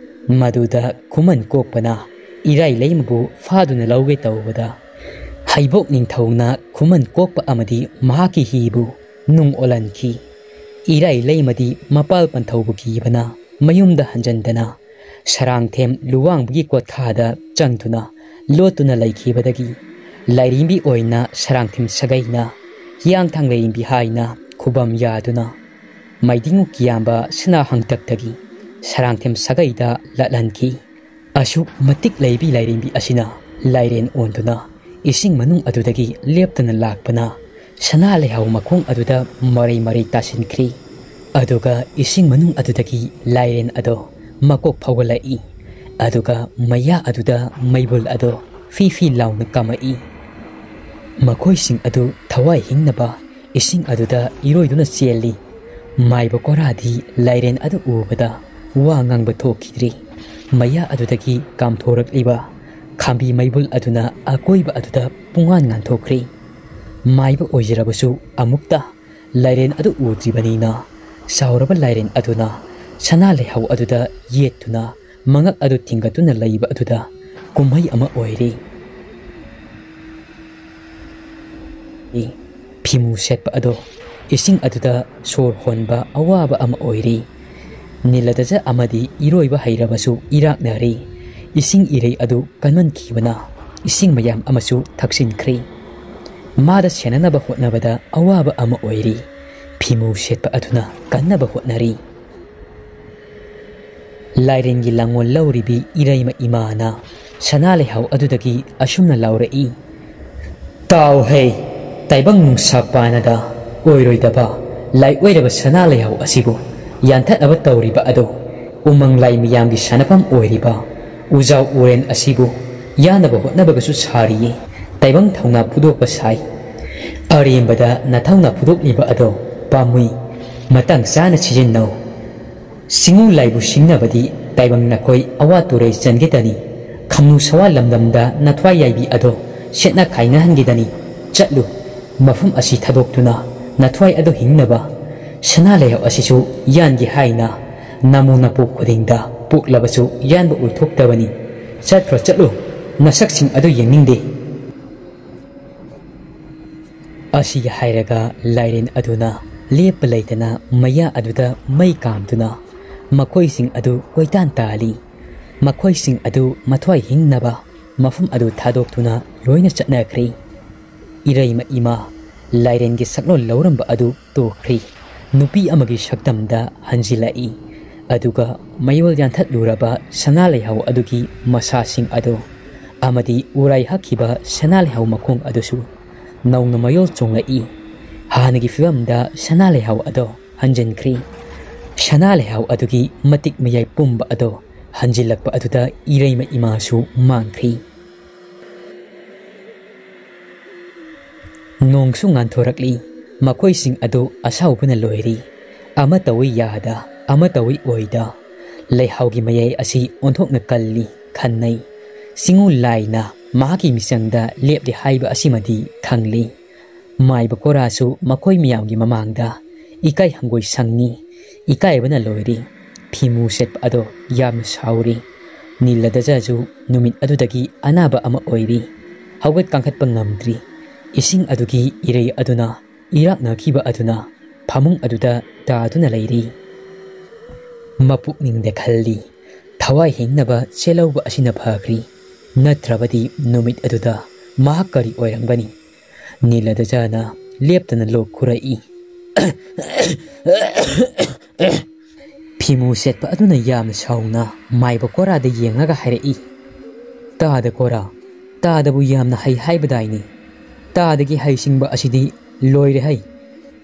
ꯃꯗꯨꯗ ꯈꯨꯃꯟ ꯀꯣꯛꯄꯅ ꯏꯔꯥꯏ ꯂꯩꯃꯕꯨ ꯐꯥꯗꯨꯅ ꯂꯧꯒꯦ ꯇꯧꯕꯗ ꯍꯩꯕꯣꯛ ꯅꯤꯡꯊꯧꯅ ꯈꯨꯃꯟ ꯀꯣꯛꯄ ꯑꯃꯗꯤ ꯃꯍꯥꯛꯀꯤ ꯍꯤꯕꯨ ꯅꯨꯡ ꯑꯣꯜꯍꯟꯈꯤ꯫ ꯏꯔꯥꯏ ꯂꯩꯃꯗꯤ ꯃꯄꯥꯜ ꯄꯟꯊꯧꯕꯨ ꯀꯤꯕꯅ ꯃꯌꯨꯝꯗ ꯍꯟꯖꯟꯗꯅ ꯁꯔꯥꯡꯊꯦꯝ ꯂꯨꯋꯥꯡꯕꯒꯤ ꯀꯣꯠꯈꯥꯗ ꯆꯪꯗꯨꯅ ꯂꯣꯠꯇꯨꯅ ꯂꯩꯈꯤꯕꯗꯒꯤ ꯂꯥꯏꯔꯦꯝꯕꯤ ꯑꯣꯏꯅ ꯁꯔꯥꯡꯊꯦꯝ ꯁꯥꯒꯩꯅ ꯍꯤꯌꯥꯡꯊꯥꯡ ꯂꯥꯏꯔꯦꯝꯕꯤ ꯍꯥꯏꯅ ꯈꯨꯕꯝ ꯌꯥꯗꯨꯅ ꯃꯥꯏꯗꯤꯡꯉꯨ ꯀꯤꯌꯥꯝꯕ ꯁꯅꯥ ꯍꯪꯇꯛꯇꯒꯤ ꯁꯔꯥꯡꯊꯦꯝ ꯁꯥꯒꯩꯗ ꯂꯥꯠꯍꯟꯈꯤ꯫ ꯑꯁꯨꯛ ꯃꯇꯤꯛ ꯂꯩꯕꯤ ꯂꯥꯏꯔꯦꯝꯕꯤ ꯑꯁꯤꯅ ꯂꯥꯏꯔꯦꯟ ꯑꯣꯟꯗꯨꯅ ꯏꯁꯤꯡ ꯃꯅꯨꯡ ꯑꯗꯨꯗꯒꯤ ꯂꯦꯞꯇꯅ ꯂꯥꯛꯄꯅ ꯁꯅꯥ ꯂꯩꯍꯥꯎ ꯃꯈꯣꯡ ꯑꯗꯨꯗ ꯃꯔꯩ ꯃꯔꯩ ꯇꯥꯁꯤꯟꯈ꯭ꯔꯤ꯫ ꯑꯗꯨꯒ ꯏꯁꯤꯡ ꯃꯅꯨꯡ ꯑꯗꯨꯗꯒꯤ ꯂꯥꯏꯔꯦꯟ ꯑꯗꯣ ꯃꯀꯣꯛ ꯐꯥꯎꯒꯠꯂꯛꯏ꯫ ꯑꯗꯨꯒ ꯃꯌꯥ ꯑꯗꯨꯗ ꯃꯩꯕꯨꯜ ꯑꯗꯣ ꯐꯤ ꯐꯤ ꯂꯥꯎꯅ ꯀꯝꯃꯛꯏ꯫ ꯃꯈꯣꯏꯁꯤꯡ ꯑꯗꯨ ꯊꯋꯥꯏ ꯍꯤꯡꯅꯕ ꯏꯁꯤꯡ ꯑꯗꯨꯗ ꯏꯔꯣꯏꯗꯨꯅ ꯆꯦꯜꯂꯤ꯫ ꯃꯥꯏꯕ ꯀꯣꯔꯥꯗꯤ ꯂꯥꯏꯔꯦꯟ ꯑꯗꯨ ꯎꯕꯗ ꯋꯥ ꯉꯥꯡꯕ ꯊꯣꯛꯈꯤꯗ꯭ꯔꯦ꯫ ꯃꯌꯥ ꯑꯗꯨꯗꯒꯤ ꯀꯥꯝꯊꯣꯔꯛꯂꯤꯕ ꯈꯥꯝꯕꯤ ꯃꯩꯕꯨꯜ ꯑꯗꯨꯅ ꯑꯀꯣꯏꯕ ꯑꯗꯨꯗ ꯄꯨꯡꯉꯥꯟ ꯉꯥꯟꯊꯣꯛꯈ꯭ꯔꯦ꯫ ꯃꯥꯏꯕ ꯑꯣꯏꯖꯔꯕꯁꯨ ꯑꯃꯨꯛꯇ ꯂꯥꯏꯔꯦꯟ ꯑꯗꯨ ꯎꯗ꯭ꯔꯤꯕꯅꯤꯅ, ꯆꯥꯎꯔꯕ ꯂꯥꯏꯔꯦꯟ ꯑꯗꯨꯅ ꯁꯅꯥ ꯂꯩꯍꯥꯎ ꯑꯗꯨꯗ ꯌꯦꯠꯇꯨꯅ ꯃꯉꯛ ꯑꯗꯨ ꯊꯤꯡꯒꯠꯇꯨꯅ ꯂꯩꯕ ꯑꯗꯨꯗ ꯀꯨꯝꯍꯩ ꯑꯃ ꯑꯣꯏꯔꯤ꯫ ꯐꯤꯃꯨ ꯁꯦꯠꯄ ꯑꯗꯣ ꯏꯁꯤꯡ ꯑꯗꯨꯗ ꯁꯣꯔ ꯍꯣꯟꯕ ꯑꯋꯥꯕ ꯑꯃ ꯑꯣꯏꯔꯤ꯫ ꯅꯤꯂꯗꯖ ꯑꯃꯗꯤ ꯏꯔꯣꯏꯕ ꯍꯩꯔꯕꯁꯨ ꯏꯔꯥꯛꯅꯔꯤ꯫ ꯏꯁꯤꯡ ꯏꯔꯩ ꯑꯗꯨ ꯀꯟꯃꯟꯈꯤꯕꯅ ꯏꯁꯤꯡ ꯃꯌꯥꯝ ꯑꯃꯁꯨ ꯊꯛꯆꯤꯟꯈ꯭ꯔꯦ꯫ ꯃꯥꯗ ꯁꯦꯟꯅꯅꯕ ꯍꯣꯠꯅꯕꯗ ꯑꯋꯥꯕ ꯑꯃ ꯑꯣꯏꯔꯤ꯫ ꯐꯤꯃꯨ ꯁꯦꯠꯄ ꯑꯗꯨꯅ ꯀꯟꯅꯕ ꯍꯣꯠꯅꯔꯤ꯫ ꯂꯥꯏꯔꯦꯟꯒꯤ ꯂꯥꯡꯒꯣꯜ ꯂꯧꯔꯤꯕꯤ ꯏꯔꯩꯃ ꯏꯃꯥꯅ ꯁꯅꯥ ꯂꯩꯍꯥꯎ ꯑꯗꯨꯗꯒꯤ ꯑꯁꯨꯝꯅ ꯂꯥꯎꯔꯛꯏ, "ꯇꯥꯎ ꯍꯦ, ꯇꯥꯏꯕꯪ ꯅꯨꯡꯁꯥ ꯄꯥꯟꯅꯗ ꯑꯣꯏꯔꯣꯏꯗꯕ ꯂꯥꯏ ꯑꯣꯏꯔꯕ ꯁꯅꯥ ꯂꯩꯍꯥꯎ ꯑꯁꯤꯕꯨ ꯌꯥꯟꯊꯠꯅꯕ ꯇꯧꯔꯤꯕ ꯑꯗꯣ, ꯎꯃꯪ ꯂꯥꯏ ꯃꯤꯌꯥꯝꯒꯤ ꯁꯥꯟꯅꯐꯝ ꯑꯣꯏꯔꯤꯕ ꯎꯖꯥꯎ ꯎꯔꯦꯟ ꯑꯁꯤꯕꯨ ꯌꯥꯅꯕ ꯍꯣꯠꯅꯕꯒꯁꯨ ꯁꯥꯔꯤꯌꯦ꯫ ꯇꯥꯏꯕꯪ ꯊꯧꯅꯥ ꯐꯨꯗꯣꯛꯄ ꯁꯥꯏ꯫ ꯑꯔꯦꯝꯕꯗ ꯅꯊꯧꯅꯥ ꯐꯨꯗꯣꯛꯂꯤꯕ ꯑꯗꯣ ꯄꯥꯝꯃꯨꯏ꯫ ꯃꯇꯥꯡ ꯆꯥꯅ ꯁꯤꯖꯤꯟꯅꯧ꯫ ꯁꯤꯡꯎ ꯂꯥꯏꯕꯨ ꯁꯤꯡꯅꯕꯗꯤ ꯇꯥꯏꯕꯪ ꯅꯈꯣꯏ ꯑꯋꯥ ꯇꯨꯔꯩ ꯆꯟꯒꯗꯅꯤ꯫ ꯈꯝꯅꯨ ꯁꯋꯥ ꯂꯝꯗꯝꯗ ꯅꯊ꯭ꯋꯥꯏ ꯌꯥꯏꯕꯤ ꯑꯗꯣ ꯁꯦꯠꯅ ꯈꯥꯏꯅꯍꯟꯒꯗꯅꯤ꯫ ꯆꯠꯂꯨ, ꯃꯐꯝ ꯑꯁꯤ ꯊꯥꯗꯣꯛꯇꯨꯅ ꯅꯊ꯭ꯋꯥꯏ ꯑꯗꯣ ꯍꯤꯡꯅꯕ ꯁꯅꯥ ꯂꯩꯍꯥꯎ ꯑꯁꯤꯁꯨ ꯌꯥꯟꯒꯦ ꯍꯥꯏꯅ ꯅꯃꯣ ꯅꯄꯣꯛ ꯈꯨꯗꯤꯡꯗ ꯄꯣꯛꯂꯕꯁꯨ ꯌꯥꯟꯕ ꯑꯣꯏꯊꯣꯛꯇꯕꯅꯤ꯫ ꯆꯠꯈ꯭ꯔꯣ, ꯆꯠꯂꯨ, ꯅꯁꯛꯁꯤꯡ ꯑꯗꯨ ꯌꯦꯡꯅꯤꯡꯗꯦ꯫" ꯑꯁꯤ ꯍꯥꯏꯔꯒ ꯂꯥꯏꯔꯦꯟ ꯑꯗꯨꯅ ꯂꯦꯞꯄ ꯂꯩꯇꯅ ꯃꯌꯥ ꯑꯗꯨꯗ ꯃꯩ ꯀꯥꯝꯗꯨꯅ ꯃꯈꯣꯏꯁꯤꯡ ꯑꯗꯨ ꯀꯣꯏꯇꯥꯟ ꯇꯥꯜꯂꯤ꯫ ꯃꯈꯣꯏꯁꯤꯡ ꯑꯗꯨ ꯃꯊ꯭ꯋꯥꯏ ꯍꯤꯡꯅꯕ ꯃꯐꯝ ꯑꯗꯨ ꯊꯥꯗꯣꯛꯇꯨꯅ ꯂꯣꯏꯅ ꯆꯠꯅꯈ꯭ꯔꯦ꯫ ꯏꯔꯩꯃ ꯏꯃꯥ ꯂꯥꯏꯔꯦꯟꯒꯤ ꯁꯛꯂꯣꯟ ꯂꯧꯔꯝꯕ ꯑꯗꯨ ꯇꯣꯛꯈ꯭ꯔꯦ꯫ ꯅꯨꯄꯤ ꯑꯃꯒꯤ ꯁꯛꯇꯝꯗ ꯍꯟꯖꯤꯜꯂꯛꯏ꯫ ꯑꯗꯨꯒ ꯃꯌꯣꯜ ꯌꯥꯟꯊꯠꯂꯨꯔꯕ ꯁꯅꯥ ꯂꯩꯍꯥꯎ ꯑꯗꯨꯒꯤ ꯃꯁꯥꯁꯤꯡ ꯑꯗꯨ ꯑꯃꯗꯤ ꯎꯔꯥꯏ ꯍꯛꯈꯤꯕ ꯁꯅꯥ ꯂꯩꯍꯥꯎ ꯃꯈꯣꯡ ꯑꯗꯨꯁꯨ ꯅꯧꯅ ꯃꯌꯣꯜ ꯆꯣꯡꯂꯛꯏ꯫ ꯍꯥꯟꯅꯒꯤ ꯐꯤꯕꯝꯗ ꯁꯅꯥ ꯂꯩꯍꯥꯎ ꯑꯗꯣ ꯍꯟꯖꯤꯟꯈ꯭ꯔꯤ꯫ ꯁꯅꯥ ꯂꯩꯍꯥꯎ ꯑꯗꯨꯒꯤ ꯃꯇꯤꯛ ꯃꯌꯥꯏ ꯄꯨꯝꯕ ꯑꯗꯣ ꯍꯟꯖꯤꯜꯂꯛꯄ ꯑꯗꯨꯗ ꯏꯔꯩꯃ ꯏꯃꯥꯁꯨ ꯃꯥꯡꯈ꯭ꯔꯤ꯫ ꯅꯣꯡꯁꯨ ꯉꯥꯟꯊꯣꯔꯛꯂꯤ꯫ ꯃꯈꯣꯏꯁꯤꯡ ꯑꯗꯨ ꯑꯁꯥꯎꯕꯅ ꯂꯣꯏꯔꯤ꯫ ꯑꯃ ꯇꯧꯏ ꯌꯥꯗ, ꯑꯃ ꯇꯧꯏ ꯑꯣꯏꯗ, ꯂꯩꯍꯥꯎꯒꯤ ꯃꯌꯥꯏ ꯑꯁꯤ ꯑꯣꯟꯊꯣꯛꯅ ꯀꯜꯂꯤ ꯈꯟꯅꯩ꯫ ꯆꯤꯡꯉꯨ ꯂꯥꯏꯅ ꯃꯍꯥꯛꯀꯤ ꯃꯤꯆꯪꯗ ꯂꯦꯞꯂꯦ ꯍꯥꯏꯕ ꯑꯁꯤꯃꯗꯤ ꯈꯪꯂꯤ꯫ ꯃꯥꯏꯕ ꯀꯣꯔꯥꯁꯨ ꯃꯈꯣꯏ ꯃꯌꯥꯝꯒꯤ ꯃꯃꯥꯡꯗ ꯏꯀꯥꯏ ꯍꯪꯒꯣꯏ ꯁꯪꯉꯤ꯫ ꯏꯀꯥꯏꯕꯅ ꯂꯣꯏꯔꯤ꯫ ꯐꯤꯃꯨ ꯁꯦꯠꯄ ꯑꯗꯣ ꯌꯥꯝꯅ ꯁꯥꯎꯔꯤ꯫ ꯅꯤꯂꯗꯖꯁꯨ ꯅꯨꯃꯤꯠ ꯑꯗꯨꯗꯒꯤ ꯑꯅꯥꯕ ꯑꯃ ꯑꯣꯏꯔꯤ꯫ ꯍꯧꯒꯠ ꯀꯥꯡꯈꯠꯄ ꯉꯝꯗ꯭ꯔꯤ꯫ ꯏꯁꯤꯡ ꯑꯗꯨꯒꯤ ꯏꯔꯩ ꯑꯗꯨꯅ ꯏꯔꯥꯛꯅꯈꯤꯕ ꯑꯗꯨꯅ ꯐꯃꯨꯡ ꯑꯗꯨꯗ ꯇꯥꯗꯨꯅ ꯂꯩꯔꯤ꯫ ꯃꯄꯨꯛꯅꯤꯡꯗ ꯈꯜꯂꯤ, ꯊꯋꯥꯏ ꯍꯤꯡꯅꯕ ꯆꯦꯜꯍꯧꯕ ꯑꯁꯤꯅ ꯐꯈ꯭ꯔꯤ, ꯅꯠꯇ꯭ꯔꯕꯗꯤ ꯅꯨꯃꯤꯠ ꯑꯗꯨꯗ ꯃꯍꯥꯛ ꯀꯔꯤ ꯑꯣꯏꯔꯝꯒꯅꯤ? ꯅꯤꯂꯗꯖꯅ ꯂꯦꯞꯇꯅ ꯂꯣꯛ ꯈꯨꯔꯛꯏ꯫ ꯐꯤꯃꯨ ꯁꯦꯠꯄ ꯑꯗꯨꯅ ꯌꯥꯝꯅ ꯁꯥꯎꯅ ꯃꯥꯏꯕ ꯀꯣꯔꯥꯗ ꯌꯦꯡꯂꯒ ꯍꯥꯏꯔꯛꯏ, "ꯇꯥꯗ ꯀꯣꯔꯥ, ꯇꯥꯗꯕꯨ ꯌꯥꯝꯅ ꯍꯩ ꯍꯥꯏꯕꯗꯥꯏꯅꯤ꯫ ꯇꯥꯗꯒꯤ ꯍꯩꯁꯤꯡꯕ ꯑꯁꯤꯗꯤ ꯂꯣꯏꯔꯦ ꯍꯩ꯫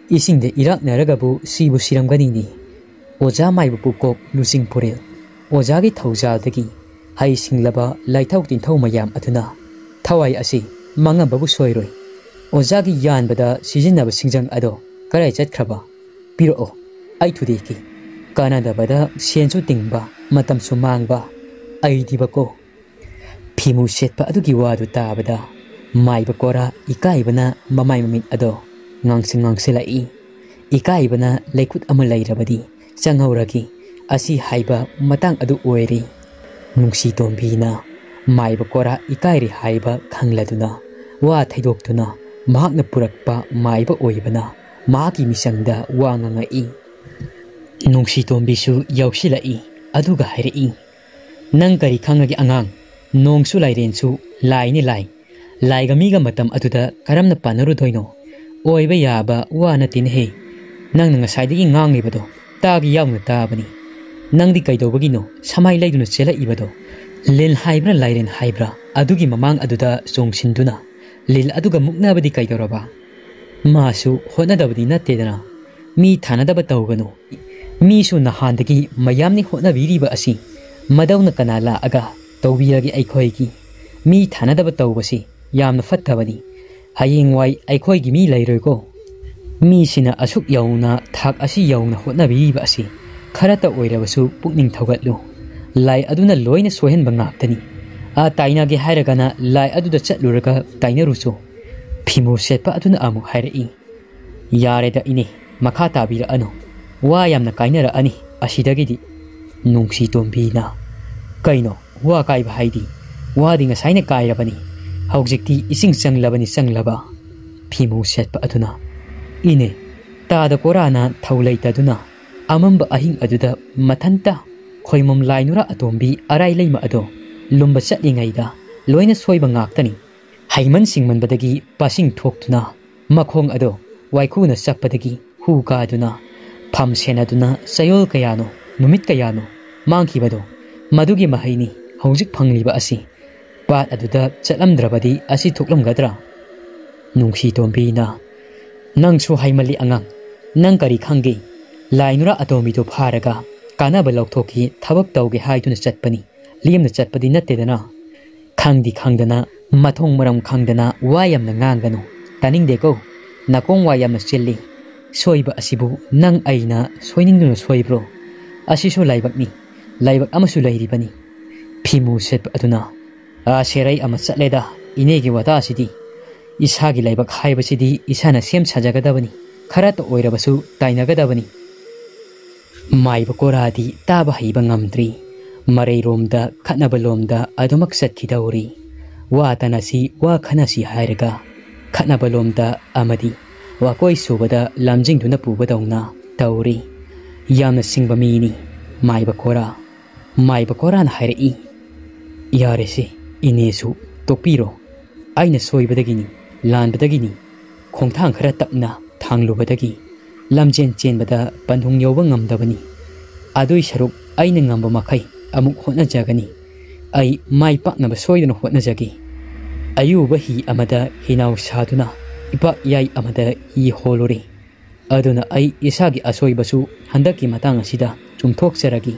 ꯏꯁꯤꯡꯗ ꯏꯔꯥꯛꯅꯔꯒꯕꯨ ꯁꯤꯕꯨ ꯁꯤꯔꯝꯒꯅꯤꯅꯤ꯫ ꯑꯣꯖꯥ ꯃꯥꯏꯕ ꯄꯨꯀꯣꯛ ꯂꯨꯆꯤꯡ ꯄꯨꯔꯦꯜ, ꯑꯣꯖꯥꯒꯤ ꯊꯧꯖꯥꯜꯗꯒꯤ ꯍꯩꯁꯤꯡꯂꯕ ꯂꯥꯏꯊꯧ ꯇꯤꯟꯊꯧ ꯃꯌꯥꯝ ꯑꯗꯨꯅ ꯊꯋꯥꯏ ꯑꯁꯤ ꯃꯥꯡꯉꯝꯕꯕꯨ ꯁꯣꯏꯔꯣꯏ꯫ ꯑꯣꯖꯥꯒꯤ ꯌꯥꯟꯕꯗ ꯁꯤꯖꯤꯟꯅꯕ ꯁꯤꯡꯖꯪ ꯑꯗꯣ ꯀꯔꯥꯏ ꯆꯠꯈ꯭ꯔꯕ? ꯄꯤꯔꯛꯑꯣ, ꯑꯩ ꯊꯨꯗꯦꯛꯀꯦ꯫ ꯀꯥꯟꯅꯗꯕꯗ ꯁꯦꯟꯁꯨ ꯇꯤꯡꯕ, ꯃꯇꯝꯁꯨ ꯃꯥꯡꯕ꯫ ꯑꯩꯗꯤꯕꯀꯣ!" ꯐꯤꯃꯨ ꯁꯦꯠꯄ ꯑꯗꯨꯒꯤ ꯋꯥꯗꯨ ꯇꯥꯕꯗ ꯃꯥꯏꯕ ꯀꯣꯔꯥ ꯏꯀꯥꯏꯕꯅ ꯃꯃꯥꯏ ꯃꯃꯤꯠ ꯑꯗꯣ ꯉꯥꯡꯁꯪ ꯉꯥꯡꯁꯤꯜꯂꯛꯏ꯫ ꯏꯀꯥꯏꯕꯅ ꯂꯩꯈꯨꯠ ꯑꯃ ꯂꯩꯔꯕꯗꯤ ꯆꯪꯍꯧꯔꯒꯦ ꯑꯁꯤ ꯍꯥꯏꯕ ꯃꯇꯥꯡ ꯑꯗꯨ ꯑꯣꯏꯔꯦ꯫ ꯅꯨꯡꯁꯤ ꯇꯣꯝꯕꯤꯅ ꯃꯥꯏꯕ ꯀꯣꯔꯥ ꯏꯀꯥꯏꯔꯦ ꯍꯥꯏꯕ ꯈꯪꯂꯗꯨꯅ, ꯋꯥ ꯊꯩꯗꯣꯛꯇꯨꯅ ꯃꯍꯥꯛꯅ ꯄꯨꯔꯛꯄ ꯃꯥꯏꯕ ꯑꯣꯏꯕꯅ ꯃꯍꯥꯛꯀꯤ ꯃꯤꯆꯪꯗ ꯋꯥ ꯉꯥꯡꯉꯛꯏ꯫ ꯅꯨꯡꯁꯤ ꯇꯣꯝꯕꯤꯁꯨ ꯌꯥꯎꯁꯤꯜꯂꯛꯏ꯫ ꯑꯗꯨꯒ ꯍꯥꯏꯔꯛꯏ, "ꯅꯪ ꯀꯔꯤ ꯈꯪꯉꯒꯦ ꯑꯉꯥꯡ? ꯅꯣꯡꯁꯨ ꯂꯥꯏꯔꯦꯟꯁꯨ ꯂꯥꯏꯅꯤ ꯂꯥꯏ꯫ ꯂꯥꯏꯒ ꯃꯤꯒ ꯃꯇꯝ ꯑꯗꯨꯗ ꯀꯔꯝꯅ ꯄꯥꯟꯅꯔꯨꯗꯣꯏꯅꯣ? ꯑꯣꯏꯕ ꯌꯥꯕ ꯋꯥ ꯅꯠꯇꯦꯅꯦꯍꯦ꯫ ꯅꯪꯅ ꯉꯁꯥꯏꯗꯒꯤ ꯉꯥꯡꯂꯤꯕꯗꯣ ꯇꯥꯒꯤ ꯌꯥꯎꯅ ꯇꯥꯕꯅꯤ꯫ ꯅꯪꯗꯤ ꯀꯩꯗꯧꯕꯒꯤꯅꯣ ꯁꯃꯥꯏ ꯂꯩꯗꯨꯅ ꯆꯦꯜꯂꯛꯏꯕꯗꯣ? ꯂꯤꯟ ꯍꯥꯏꯕ꯭ꯔꯥ ꯂꯥꯏꯔꯦꯟ ꯍꯥꯏꯕ꯭ꯔꯥ ꯑꯗꯨꯒꯤ ꯃꯃꯥꯡ ꯑꯗꯨꯗ ꯆꯣꯡꯁꯤꯟꯗꯨꯅ ꯂꯤꯟ ꯑꯗꯨꯒ ꯃꯨꯛꯅꯕꯗꯤ ꯀꯩꯗꯧꯔꯕ? ꯃꯥꯁꯨ ꯍꯣꯠꯅꯗꯕꯗꯤ ꯅꯠꯇꯦꯗꯅ꯫ ꯃꯤ ꯊꯥꯅꯗꯕ ꯇꯧꯒꯅꯨ꯫ ꯃꯤꯁꯨ ꯅꯍꯥꯟꯗꯒꯤ ꯃꯌꯥꯝꯅꯤ ꯍꯣꯠꯅꯕꯤꯔꯤꯕ ꯑꯁꯤ꯫ ꯃꯗꯧꯅ ꯀꯅꯥ ꯂꯥꯛꯑꯒ ꯇꯧꯕꯤꯔꯒꯦ ꯑꯩꯈꯣꯏꯒꯤ? ꯃꯤ ꯊꯥꯅꯗꯕ ꯇꯧꯕꯁꯤ ꯌꯥꯝꯅ ꯐꯠꯇꯕꯅꯤ꯫ ꯍꯌꯦꯡꯋꯥꯏ ꯑꯩꯈꯣꯏꯒꯤ ꯃꯤ ꯂꯩꯔꯣꯏꯀꯣ?" ꯃꯤꯁꯤꯅ ꯑꯁꯨꯛ ꯌꯧꯅ, ꯊꯥꯛ ꯑꯁꯤ ꯌꯧꯅ ꯍꯣꯠꯅꯕꯤꯔꯤꯕ ꯑꯁꯤ ꯈꯔꯇ ꯑꯣꯏꯔꯕꯁꯨ ꯄꯨꯛꯅꯤꯡ ꯊꯧꯒꯠꯂꯨ꯫ ꯂꯥꯏ ꯑꯗꯨꯅ ꯂꯣꯏꯅ ꯁꯣꯏꯍꯟꯕ ꯉꯥꯛꯇꯅꯤ꯫ ꯑꯥ, ꯇꯥꯏꯅꯒꯦ ꯍꯥꯏꯔꯒꯅ ꯂꯥꯏ ꯑꯗꯨꯗ ꯆꯠꯂꯨꯔꯒ ꯇꯥꯏꯅꯔꯨꯆꯣ꯫ ꯐꯤꯃꯨ ꯁꯦꯠꯄ ꯑꯗꯨꯅ ꯑꯃꯨꯛ ꯍꯥꯏꯔꯛꯏ, "ꯌꯥꯔꯦꯗ ꯏꯅꯦ, ꯃꯈꯥ ꯇꯥꯕꯤꯔꯛꯑꯅꯨ꯫ ꯋꯥ ꯌꯥꯝꯅ ꯀꯥꯏꯅꯔꯛꯑꯅꯤ ꯑꯁꯤꯗꯒꯤꯗꯤ꯫" ꯅꯨꯡꯁꯤ ꯇꯣꯝꯕꯤꯅ, "ꯀꯩꯅꯣ ꯋꯥ ꯀꯥꯏꯕ ꯍꯥꯏꯗꯤ? ꯋꯥꯗꯤ ꯉꯁꯥꯏꯅ ꯀꯥꯏꯔꯕꯅꯤ꯫ ꯍꯧꯖꯤꯛꯇꯤ ꯏꯁꯤꯡ ꯆꯪꯂꯕꯅꯤ ꯆꯪꯂꯕ꯫" ꯐꯤꯃꯨ ꯁꯦꯠꯄ ꯑꯗꯨꯅ, "ꯏꯅꯦ, ꯇꯥꯗ ꯀꯣꯔꯥꯅ ꯊꯧ ꯂꯩꯇꯗꯨꯅ ꯑꯃꯝꯕ ꯑꯍꯤꯡ ꯑꯗꯨꯗ ꯃꯊꯟꯇ ꯈꯣꯏꯃꯨꯝ ꯂꯥꯏ ꯅꯨꯔꯥ ꯑꯇꯣꯝꯕꯤ ꯑꯔꯥꯏ ꯂꯩꯃ ꯑꯗꯣ ꯂꯨꯝꯕ ꯆꯠꯂꯤꯉꯩꯗ ꯂꯣꯏꯅ ꯁꯣꯏꯕ ꯉꯥꯛꯇꯅꯤ꯫ ꯍꯩꯃꯟ ꯁꯤꯡꯃꯟꯕꯗꯒꯤ ꯄꯥꯁꯤꯡ ꯊꯣꯛꯇꯨꯅ ꯃꯈꯣꯡ ꯑꯗꯣ ꯋꯥꯏꯈꯨꯅ ꯆꯞꯄꯗꯒꯤ ꯍꯨ ꯀꯥꯗꯨꯅ ꯐꯝ ꯁꯦꯟꯅꯗꯨꯅ ꯆꯌꯣꯜ ꯀꯌꯥꯅꯣ, ꯅꯨꯃꯤꯠ ꯀꯌꯥꯅꯣ ꯃꯥꯡꯈꯤꯕꯗꯣ, ꯃꯗꯨꯒꯤ ꯃꯍꯩꯅꯤ ꯍꯧꯖꯤꯛ ꯐꯪꯂꯤꯕ ꯑꯁꯤ꯫ ꯄꯥꯠ ꯑꯗꯨꯗ ꯆꯠꯂꯝꯗ꯭ꯔꯕꯗꯤ ꯑꯁꯤ ꯊꯣꯛꯂꯝꯒꯗ꯭ꯔꯥ?" ꯅꯨꯡꯁꯤ ꯇꯣꯝꯕꯤꯅ, "ꯅꯪꯁꯨ ꯍꯥꯏꯃꯜꯂꯤ ꯑꯉꯥꯡ, ꯅꯪ ꯀꯔꯤ ꯈꯪꯒꯦ? ꯂꯥꯏ ꯅꯨꯔꯥ ꯑꯇꯣꯝꯕꯤꯗꯨ ꯐꯥꯔꯒ ꯀꯥꯟꯅꯕ ꯂꯧꯊꯣꯛꯈꯤ, ꯊꯕꯛ ꯇꯧꯒꯦ ꯍꯥꯏꯗꯨꯅ ꯆꯠꯄꯅꯤ, ꯂꯦꯝꯅ ꯆꯠꯄꯗꯤ ꯅꯠꯇꯦꯗꯅ꯫ ꯈꯪꯗꯤ ꯈꯪꯗꯅ, ꯃꯊꯣꯡ ꯃꯔꯝ ꯈꯪꯗꯅ ꯋꯥ ꯌꯥꯝꯅ ꯉꯥꯡꯒꯅꯨ꯫ ꯇꯥꯅꯤꯡꯗꯦꯀꯣ, ꯅꯥꯀꯣꯡ ꯋꯥ ꯌꯥꯝꯅ ꯆꯤꯜꯂꯤ꯫ ꯁꯣꯏꯕ ꯑꯁꯤꯕꯨ ꯅꯪ ꯑꯩꯅ ꯁꯣꯏꯅꯤꯡꯗꯨꯅ ꯁꯣꯏꯕ꯭ꯔꯣ? ꯑꯁꯤꯁꯨ ꯂꯥꯏꯕꯛꯅꯤ, ꯂꯥꯏꯕꯛ ꯑꯃꯁꯨ ꯂꯩꯔꯤꯕꯅꯤ꯫" ꯐꯤꯃꯨ ꯁꯦꯠꯄ ꯑꯗꯨꯅ, "ꯑꯥ, ꯁꯦꯔꯩ ꯑꯃ ꯆꯠꯂꯦꯗ, ꯏꯅꯦꯒꯤ ꯋꯥꯇꯥꯁꯤꯗꯤ꯫ ꯏꯁꯥꯒꯤ ꯂꯥꯏꯕꯛ ꯍꯥꯏꯕꯁꯤꯗꯤ ꯏꯁꯥꯅ ꯁꯦꯝ ꯁꯥꯖꯒꯗꯕꯅꯤ, ꯈꯔꯇ ꯑꯣꯏꯔꯕꯁꯨ ꯇꯥꯏꯅꯒꯗꯕꯅꯤ꯫" ꯃꯥꯏꯕ ꯀꯣꯔꯥꯗꯤ ꯇꯥꯕ ꯍꯩꯕ ꯉꯝꯗ꯭ꯔꯤ꯫ ꯃꯔꯩꯔꯣꯝꯗ, ꯈꯠꯅꯕ ꯂꯣꯝꯗ ꯑꯗꯨꯃꯛ ꯆꯠꯈꯤꯗꯧꯔꯤ꯫ ꯋꯥ ꯇꯅꯁꯤ, ꯋꯥ ꯈꯟꯅꯁꯤ ꯍꯥꯏꯔꯒ ꯈꯠꯅꯕ ꯂꯣꯝꯗ ꯑꯃꯗꯤ ꯋꯥꯀꯣꯏ ꯁꯨꯕꯗ ꯂꯝꯖꯤꯡꯗꯨꯅ ꯄꯨꯕꯗꯧꯅ ꯇꯧꯔꯤ꯫ ꯌꯥꯝꯅ ꯁꯤꯡꯕ ꯃꯤꯅꯤ ꯃꯥꯏꯕ ꯀꯣꯔꯥ꯫ ꯃꯥꯏꯕ ꯀꯣꯔꯥꯅ ꯍꯥꯏꯔꯛꯏ, "ꯌꯥꯔꯦꯁꯦ, ꯏꯅꯦꯁꯨ ꯇꯣꯛꯄꯤꯔꯣ꯫ ꯑꯩꯅ ꯁꯣꯏꯕꯗꯒꯤꯅꯤ, ꯂꯥꯟꯕꯗꯒꯤꯅꯤ꯫ ꯈꯣꯡꯊꯥꯡ ꯈꯔ ꯇꯞꯅ ꯊꯥꯡꯂꯨꯕꯗꯒꯤ ꯂꯝꯖꯦꯟ ꯆꯦꯟꯕꯗ ꯄꯟꯊꯨꯡ ꯌꯧꯕ ꯉꯝꯗꯕꯅꯤ꯫ ꯑꯗꯨꯏ ꯁꯔꯨꯛ ꯑꯩꯅ ꯉꯝꯕ ꯃꯈꯩ ꯑꯃꯨꯛ ꯍꯣꯠꯅꯖꯒꯅꯤ꯫ ꯑꯩ ꯃꯥꯏ ꯄꯥꯛꯅꯕ ꯁꯣꯏꯗꯅ ꯍꯣꯠꯅꯖꯒꯦ꯫" ꯑꯌꯨꯕ ꯍꯤ ꯑꯃꯗ ꯍꯤꯅꯥꯎ ꯁꯥꯗꯨꯅ ꯏꯄꯥꯛ ꯏꯌꯥꯏ ꯑꯃꯗ ꯍꯤ ꯍꯣꯜꯂꯨꯔꯦ꯫ ꯑꯗꯨꯅ ꯑꯩ ꯏꯁꯥꯒꯤ ꯑꯁꯣꯏꯕꯁꯨ ꯍꯟꯗꯛꯀꯤ ꯃꯇꯥꯡ ꯑꯁꯤꯗ ꯆꯨꯝꯊꯣꯛꯆꯔꯒꯦ꯫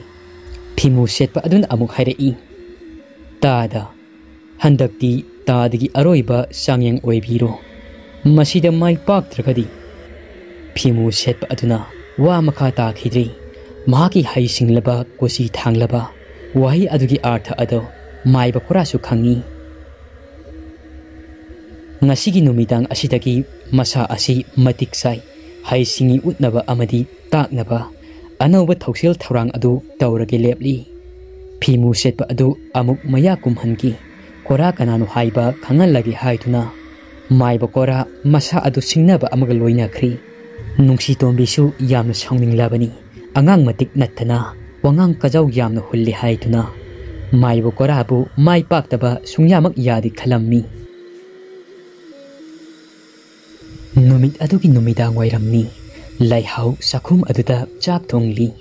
ꯐꯤꯃꯨ ꯁꯦꯠꯄ ꯑꯗꯨꯅ ꯑꯃꯨꯛ ꯍꯥꯏꯔꯛꯏ, "ꯇꯥꯗ, ꯍꯟꯗꯛꯇꯤ ꯇꯥꯗꯒꯤ ꯑꯔꯣꯏꯕ ꯆꯥꯡꯌꯦꯡ ꯑꯣꯏꯕꯤꯔꯣ꯫ ꯃꯁꯤꯗ ꯃꯥꯏ ꯄꯥꯛꯇ꯭ꯔꯒꯗꯤ ꯐꯤꯃꯨ ꯁꯦꯠꯄ ꯑꯗꯨꯅ ꯋꯥ ꯃꯈꯥ ꯇꯥꯈꯤꯗ꯭ꯔꯤ꯫ ꯃꯍꯥꯛꯀꯤ ꯍꯩꯁꯤꯡꯂꯕ, ꯀꯣꯆꯤ ꯊꯥꯡꯂꯕ ꯋꯥꯍꯩ ꯑꯗꯨꯒꯤ ꯑꯥꯔꯊ ꯑꯗꯨ ꯃꯥꯏꯕ ꯀꯣꯔꯥꯁꯨ ꯈꯪꯏ꯫ ꯉꯁꯤꯒꯤ ꯅꯨꯃꯤꯗꯥꯡ ꯑꯁꯤꯗꯒꯤ ꯃꯁꯥ ꯑꯁꯤ ꯃꯇꯤꯛ ꯆꯥꯏ, ꯍꯩꯁꯤꯡꯉꯤ ꯎꯠꯅꯕ ꯑꯃꯗꯤ ꯇꯥꯛꯅꯕ ꯑꯅꯧꯕ ꯊꯧꯁꯤꯜ ꯊꯧꯔꯥꯡ ꯑꯗꯨ ꯇꯧꯔꯒꯦ ꯂꯦꯞꯂꯤ꯫ ꯐꯤꯃꯨ ꯁꯦꯠꯄ ꯑꯗꯨ ꯑꯃꯨꯛ ꯃꯌꯥ ꯀꯨꯝꯍꯟꯈꯤ꯫ ꯀꯣꯔꯥ ꯀꯅꯥꯅꯣ ꯍꯥꯏꯕ ꯈꯪꯍꯜꯂꯒꯦ ꯍꯥꯏꯗꯨꯅ ꯃꯥꯏꯕ ꯀꯣꯔꯥ ꯃꯁꯥ ꯑꯗꯨ ꯁꯤꯡꯅꯕ ꯑꯃꯒ ꯂꯣꯏꯅꯈ꯭ꯔꯤ꯫ ꯅꯨꯡꯁꯤ ꯇꯣꯝꯕꯤꯁꯨ ꯌꯥꯝꯅ ꯁꯥꯎꯅꯤꯡꯂꯕꯅꯤ꯫ ꯑꯉꯥꯡ ꯃꯇꯤꯛ ꯅꯠꯇꯅ ꯋꯥꯉꯥꯡ ꯀꯖꯥꯎ ꯌꯥꯝꯅ ꯍꯨꯜꯂꯤ ꯍꯥꯏꯗꯨꯅ ꯃꯥꯏꯕ ꯀꯣꯔꯥꯕꯨ ꯃꯥꯏ ꯄꯥꯛꯇꯕ ꯁꯨꯡꯌꯥꯃꯛ ꯌꯥꯗꯦ ꯈꯜꯂꯝꯃꯤ꯫ ꯅꯨꯃꯤꯠ ꯑꯗꯨꯒꯤ ꯅꯨꯃꯤꯗꯥꯡ ꯋꯥꯏꯔꯝꯅꯤ꯫ ꯂꯩꯍꯥꯎ ꯆꯥꯛꯈꯨꯝ ꯑꯗꯨꯗ ꯆꯥꯛ ꯊꯣꯡꯂꯤ꯫